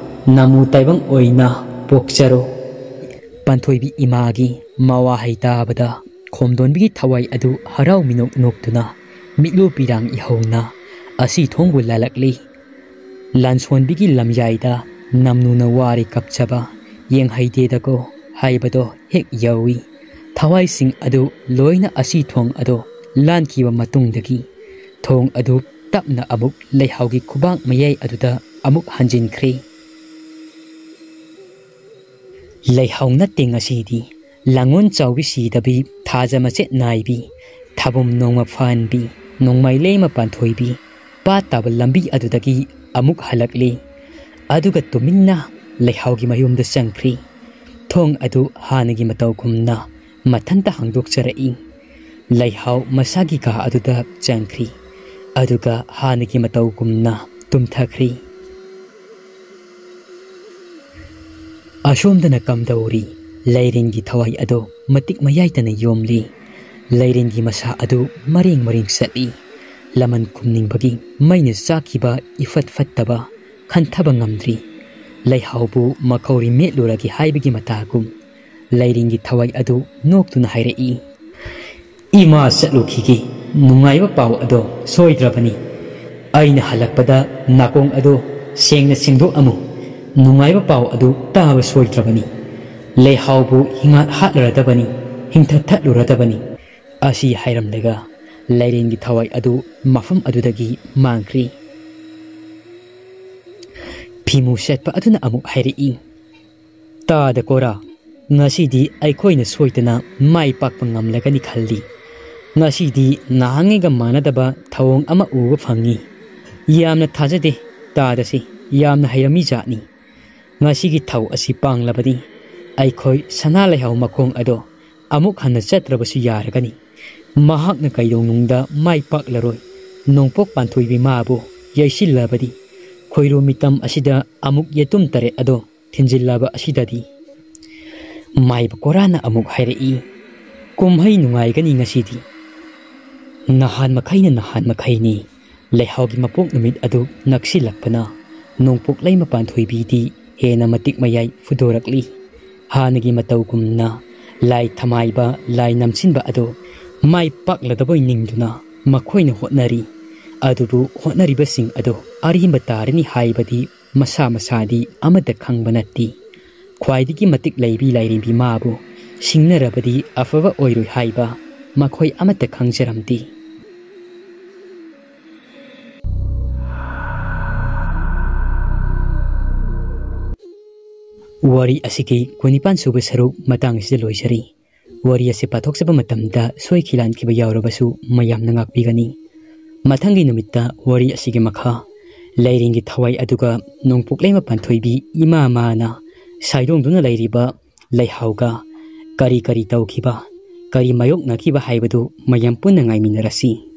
ꯅꯃꯨ ꯇꯥꯏꯕꯪ ꯑꯣꯏꯅ ꯄꯣꯛꯆꯔꯣ"꯫ ꯄꯥꯟꯊꯣꯏꯕꯤ ꯏꯃꯥꯒꯤ ꯃꯋꯥꯍꯩ ꯇꯥꯕꯗ ꯈꯣꯝꯗꯣꯟꯕꯤꯒꯤ ꯊꯋꯥꯏ ꯑꯗꯨ ꯍꯔꯥꯎ ꯃꯤꯅꯣꯛ ꯅꯣꯛꯇꯨꯅ ꯃꯤꯠꯂꯨ ꯄꯤꯔꯥꯡ ꯏꯍꯧꯅ ꯑꯁꯤ ꯊꯣꯡꯕꯨ ꯂꯥꯜꯂꯛꯂꯤ꯫ ꯂꯥꯟꯁꯣꯟꯕꯤꯒꯤ ꯂꯝꯌꯥꯏꯗ ꯅꯝꯅꯨꯅ ꯋꯥꯔꯤ ꯀꯞꯆꯕ ꯌꯦꯡꯍꯩꯗꯦꯗꯀꯣ ꯍꯥꯏꯕꯗꯣ ꯍꯦꯛ ꯌꯧꯏ꯫ ꯊꯋꯥꯏꯁꯤꯡ ꯑꯗꯨ ꯂꯣꯏꯅ ꯑꯁꯤ ꯊꯣꯡ ꯑꯗꯣ ꯂꯥꯟꯈꯤꯕ ꯃꯇꯨꯡꯗꯒꯤ ꯊꯣꯡ ꯑꯗꯨ ꯇꯞꯅ ꯑꯃꯨꯛ ꯂꯩꯍꯥꯎꯒꯤ ꯈꯨꯕꯥꯛ ꯃꯌꯥꯏ ꯑꯗꯨꯗ ꯑꯃꯨꯛ ꯍꯟꯖꯤꯟꯈ꯭ꯔꯦ꯫ ꯂꯩꯍꯥꯎ ꯅꯠꯇꯦ ꯉꯁꯤꯗꯤ, ꯂꯥꯡꯉꯣꯟ ꯆꯥꯎꯕꯤ ꯁꯤꯗꯕꯤ, ꯊꯥꯖ ꯃꯆꯦꯠ ꯅꯥꯏꯕꯤ, ꯊꯥꯕꯨꯝ ꯅꯣꯡꯃ ꯐꯥꯟꯕꯤ, ꯅꯣꯡꯃꯥꯏ ꯂꯩꯃ ꯄꯥꯟꯊꯣꯏꯕꯤ, ꯄꯥꯠ ꯇꯥꯕ ꯂꯝꯕꯤ ꯑꯗꯨꯗꯒꯤ ꯑꯃꯨꯛ ꯍꯜꯂꯛꯂꯤ꯫ ꯑꯗꯨꯒ ꯇꯨꯃꯤꯟꯅ ꯂꯩꯍꯥꯎꯒꯤ ꯃꯌꯨꯝꯗ ꯆꯪꯈ꯭ꯔꯤ꯫ ꯊꯣꯡ ꯑꯗꯨ ꯍꯥꯟꯅꯒꯤ ꯃꯇꯧꯒꯨꯝꯅ ꯃꯊꯟꯇ ꯍꯥꯡꯗꯣꯛꯆꯔꯛꯏ꯫ ꯂꯩꯍꯥꯎ ꯃꯁꯥꯒꯤ ꯀꯥ ꯑꯗꯨꯗ ꯆꯪꯈ꯭ꯔꯤ꯫ ꯑꯗꯨꯒ ꯍꯥꯟꯅꯒꯤ ꯃꯇꯧꯒꯨꯝꯅ ꯇꯨꯝꯊꯈ꯭ꯔꯤ꯫ ꯑꯁꯣꯝꯗꯅ ꯀꯝꯗꯧꯔꯤ? ꯂꯩꯔꯦꯟꯒꯤ ꯊꯋꯥꯏ ꯑꯗꯨ ꯃꯇꯤꯛ ꯃꯌꯥꯏꯗꯅ ꯌꯣꯝꯂꯤ꯫ ꯂꯩꯔꯦꯟꯒꯤ ꯃꯁꯥ ꯑꯗꯨ ꯃꯔꯦꯡ ꯃꯔꯦꯡ ꯆꯠꯂꯤ꯫ ꯂꯃꯟ ꯈꯨꯝꯅꯤꯡꯕꯒꯤ ꯃꯩꯅ ꯆꯥꯛꯈꯤꯕ ꯏꯐꯠ ꯐꯠꯇꯕ ꯈꯟꯊꯕ ꯉꯝꯗ꯭ꯔꯤ꯫ ꯂꯩꯍꯥꯎꯕꯨ ꯃꯈꯧꯔꯤ ꯃꯦꯠꯂꯨꯔꯒꯦ ꯍꯥꯏꯕꯒꯤ ꯃꯇꯥꯒꯨꯝ ꯂꯩꯔꯦꯟꯒꯤ ꯊꯋꯥꯏ ꯑꯗꯨ ꯅꯣꯛꯇꯨꯅ ꯍꯥꯏꯔꯛꯏ, "ꯏꯃꯥ ꯆꯠꯂꯨꯈꯤꯒꯦ, ꯅꯨꯡꯉꯥꯏꯕ ꯄꯥꯎ ꯑꯗꯣ ꯁꯣꯏꯗ꯭ꯔꯕꯅꯤ꯫ ꯑꯩꯅ ꯍꯜꯂꯛꯄꯗ ꯅꯥꯀꯣꯡ ꯑꯗꯣ ꯁꯦꯡꯅ ꯁꯦꯡꯗꯣꯛꯑꯝꯃꯨ꯫ ꯅꯨꯡꯉꯥꯏꯕ ꯄꯥꯎ ꯑꯗꯨ ꯇꯥꯕ ꯁꯣꯏꯗ꯭ꯔꯕꯅꯤ꯫ ꯂꯩꯍꯥꯎꯕꯨ ꯍꯤꯡꯍꯥꯠ ꯍꯥꯠꯂꯨꯔꯗꯕꯅꯤ, ꯍꯤꯡꯊꯠ ꯊꯠꯂꯨꯔꯗꯕꯅꯤ"꯫ ꯑꯁꯤ ꯍꯥꯏꯔꯝꯂꯒ ꯂꯩꯔꯦꯟꯒꯤ ꯊꯋꯥꯏ ꯑꯗꯨ ꯃꯐꯝ ꯑꯗꯨꯗꯒꯤ ꯃꯥꯡꯈ꯭ꯔꯤ꯫ ꯐꯤꯃꯨ ꯁꯦꯠꯄ ꯑꯗꯨꯅ ꯑꯃꯨꯛ ꯍꯥꯏꯔꯛꯏ, "ꯇꯥꯗ ꯀꯣꯔꯥ, ꯉꯁꯤꯗꯤ ꯑꯩꯈꯣꯏꯅ ꯁꯣꯏꯗꯅ ꯃꯥꯏ ꯄꯥꯛꯄ ꯉꯝꯂꯒꯅꯤ ꯈꯜꯂꯤ꯫ ꯉꯁꯤꯗꯤ ꯅꯍꯥꯟꯉꯩꯒ ꯃꯥꯟꯅꯗꯕ ꯊꯧꯑꯣꯡ ꯑꯃ ꯎꯕ ꯐꯪꯉꯤ꯫ ꯌꯥꯝꯅ ꯊꯥꯖꯗꯦ, ꯇꯥꯗꯁꯤ ꯌꯥꯝꯅ ꯍꯩꯔꯝꯃꯤ ꯖꯥꯠꯅꯤ꯫ ꯉꯁꯤꯒꯤ ꯊꯧ ꯑꯁꯤ ꯄꯥꯡꯂꯕꯗꯤ ꯑꯩꯈꯣꯏ ꯁꯅꯥ ꯂꯩꯍꯥꯎ ꯃꯈꯣꯡ ꯑꯗꯣ ꯑꯃꯨꯛ ꯍꯟꯅ ꯆꯠꯇ꯭ꯔꯕꯁꯨ ꯌꯥꯔꯒꯅꯤ꯫ ꯃꯍꯥꯛꯅ ꯀꯩꯗꯧꯅꯨꯡꯗ ꯃꯥꯏ ꯄꯥꯛꯂꯔꯣꯏ꯫ ꯅꯣꯡꯄꯣꯛ ꯄꯥꯟꯊꯣꯏꯕꯤ ꯃꯥꯕꯨ ꯌꯩꯁꯤꯜꯂꯕꯗꯤ ꯈꯣꯏꯔꯨ ꯃꯤꯇꯝ ꯑꯁꯤꯗ ꯑꯃꯨꯛ ꯌꯦꯇꯨꯝ ꯇꯔꯦꯠ ꯑꯗꯣ ꯊꯤꯟꯖꯤꯜꯂꯕ ꯑꯁꯤꯗꯗꯤ"꯫ ꯃꯥꯏꯕ ꯀꯣꯔꯥꯅ ꯑꯃꯨꯛ ꯍꯥꯏꯔꯛꯏ, "ꯀꯨꯝꯍꯩ ꯅꯨꯡꯉꯥꯏꯒꯅꯤ ꯉꯁꯤꯗꯤ"꯫ ꯅꯍꯥꯟ ꯃꯈꯩꯅ ꯅꯍꯥꯟ ꯃꯈꯩꯅꯤ꯫ ꯂꯩꯍꯥꯎꯒꯤ ꯃꯄꯣꯛ ꯅꯨꯃꯤꯠ ꯑꯗꯨ ꯅꯛꯁꯤꯜꯂꯛꯄꯅ ꯅꯣꯡꯄꯣꯛ ꯂꯩꯃ ꯄꯥꯟꯊꯣꯏꯕꯤꯗꯤ ꯍꯦꯟꯅ ꯃꯇꯤꯛ ꯃꯌꯥꯏ ꯐꯨꯗꯣꯔꯛꯂꯤ꯫ ꯍꯥꯟꯅꯒꯤ ꯃꯇꯧꯒꯨꯝꯅ ꯂꯥꯏ ꯊꯃꯥꯏꯕ, ꯂꯥꯏ ꯅꯝꯁꯤꯟꯕ ꯑꯗꯨ ꯃꯥꯏ ꯄꯥꯛꯂꯗꯕꯣꯏ ꯅꯤꯡꯗꯨꯅ ꯃꯈꯣꯏꯅ ꯍꯣꯠꯅꯔꯤ꯫ ꯑꯗꯨꯕꯨ ꯍꯣꯠꯅꯔꯤꯕꯁꯤꯡ ꯑꯗꯨ ꯑꯔꯦꯝꯕ ꯇꯥꯔꯅꯤ ꯍꯥꯏꯕꯗꯤ ꯃꯁꯥ ꯃꯁꯥꯗꯤ ꯑꯃꯠꯇ ꯈꯪꯕ ꯅꯠꯇꯦ꯫ ꯈ꯭ꯋꯥꯏꯗꯒꯤ ꯃꯇꯤꯛ ꯂꯩꯕꯤ ꯂꯥꯏꯔꯦꯝꯕꯤ ꯃꯥꯕꯨ ꯁꯤꯡꯅꯔꯕꯗꯤ ꯑꯐꯕ ꯑꯣꯏꯔꯣꯏ ꯍꯥꯏꯕ ꯃꯈꯣꯏ ꯑꯃꯠꯇ ꯈꯪꯖꯔꯝꯗꯦ꯫ ꯋꯥꯔꯤ ꯑꯁꯤꯒꯤ ꯀꯨꯟꯅꯤꯄꯥꯟ ꯁꯨꯕ ꯁꯔꯨꯛ ꯃꯇꯥꯡ ꯑꯁꯤꯗ ꯂꯣꯏꯖꯔꯤ꯫ ꯋꯥꯔꯤ ꯑꯁꯤ ꯄꯥꯊꯣꯛꯆꯕ ꯃꯇꯝꯗ ꯁꯣꯏꯈꯤ ꯂꯥꯟꯈꯤꯕ ꯌꯥꯎꯔꯕꯁꯨ ꯃꯌꯥꯝꯅ ꯉꯥꯛꯄꯤꯒꯅꯤ꯫ ꯃꯊꯪꯒꯤ ꯅꯨꯃꯤꯠꯇ ꯋꯥꯔꯤ ꯑꯁꯤꯒꯤ ꯃꯈꯥ, ꯂꯩꯔꯦꯟꯒꯤ ꯊꯋꯥꯏ ꯑꯗꯨꯒ ꯅꯣꯡꯄꯣꯛ ꯂꯩꯃ ꯄꯥꯟꯊꯣꯏꯕꯤ ꯏꯃꯥ ꯃꯥꯅ ꯁꯥꯏꯗꯣꯡꯗꯨꯅ ꯂꯩꯔꯤꯕ ꯂꯩꯍꯥꯎꯒ ꯀꯔꯤ ꯀꯔꯤ ꯇꯧꯈꯤꯕ, ꯀꯔꯤ ꯃꯥꯌꯣꯛꯅꯈꯤꯕ ꯍꯥꯏꯕꯗꯨ ꯃꯌꯥꯝ ꯄꯨꯟꯅ ꯉꯥꯏꯃꯤꯟꯅꯔꯁꯤ꯫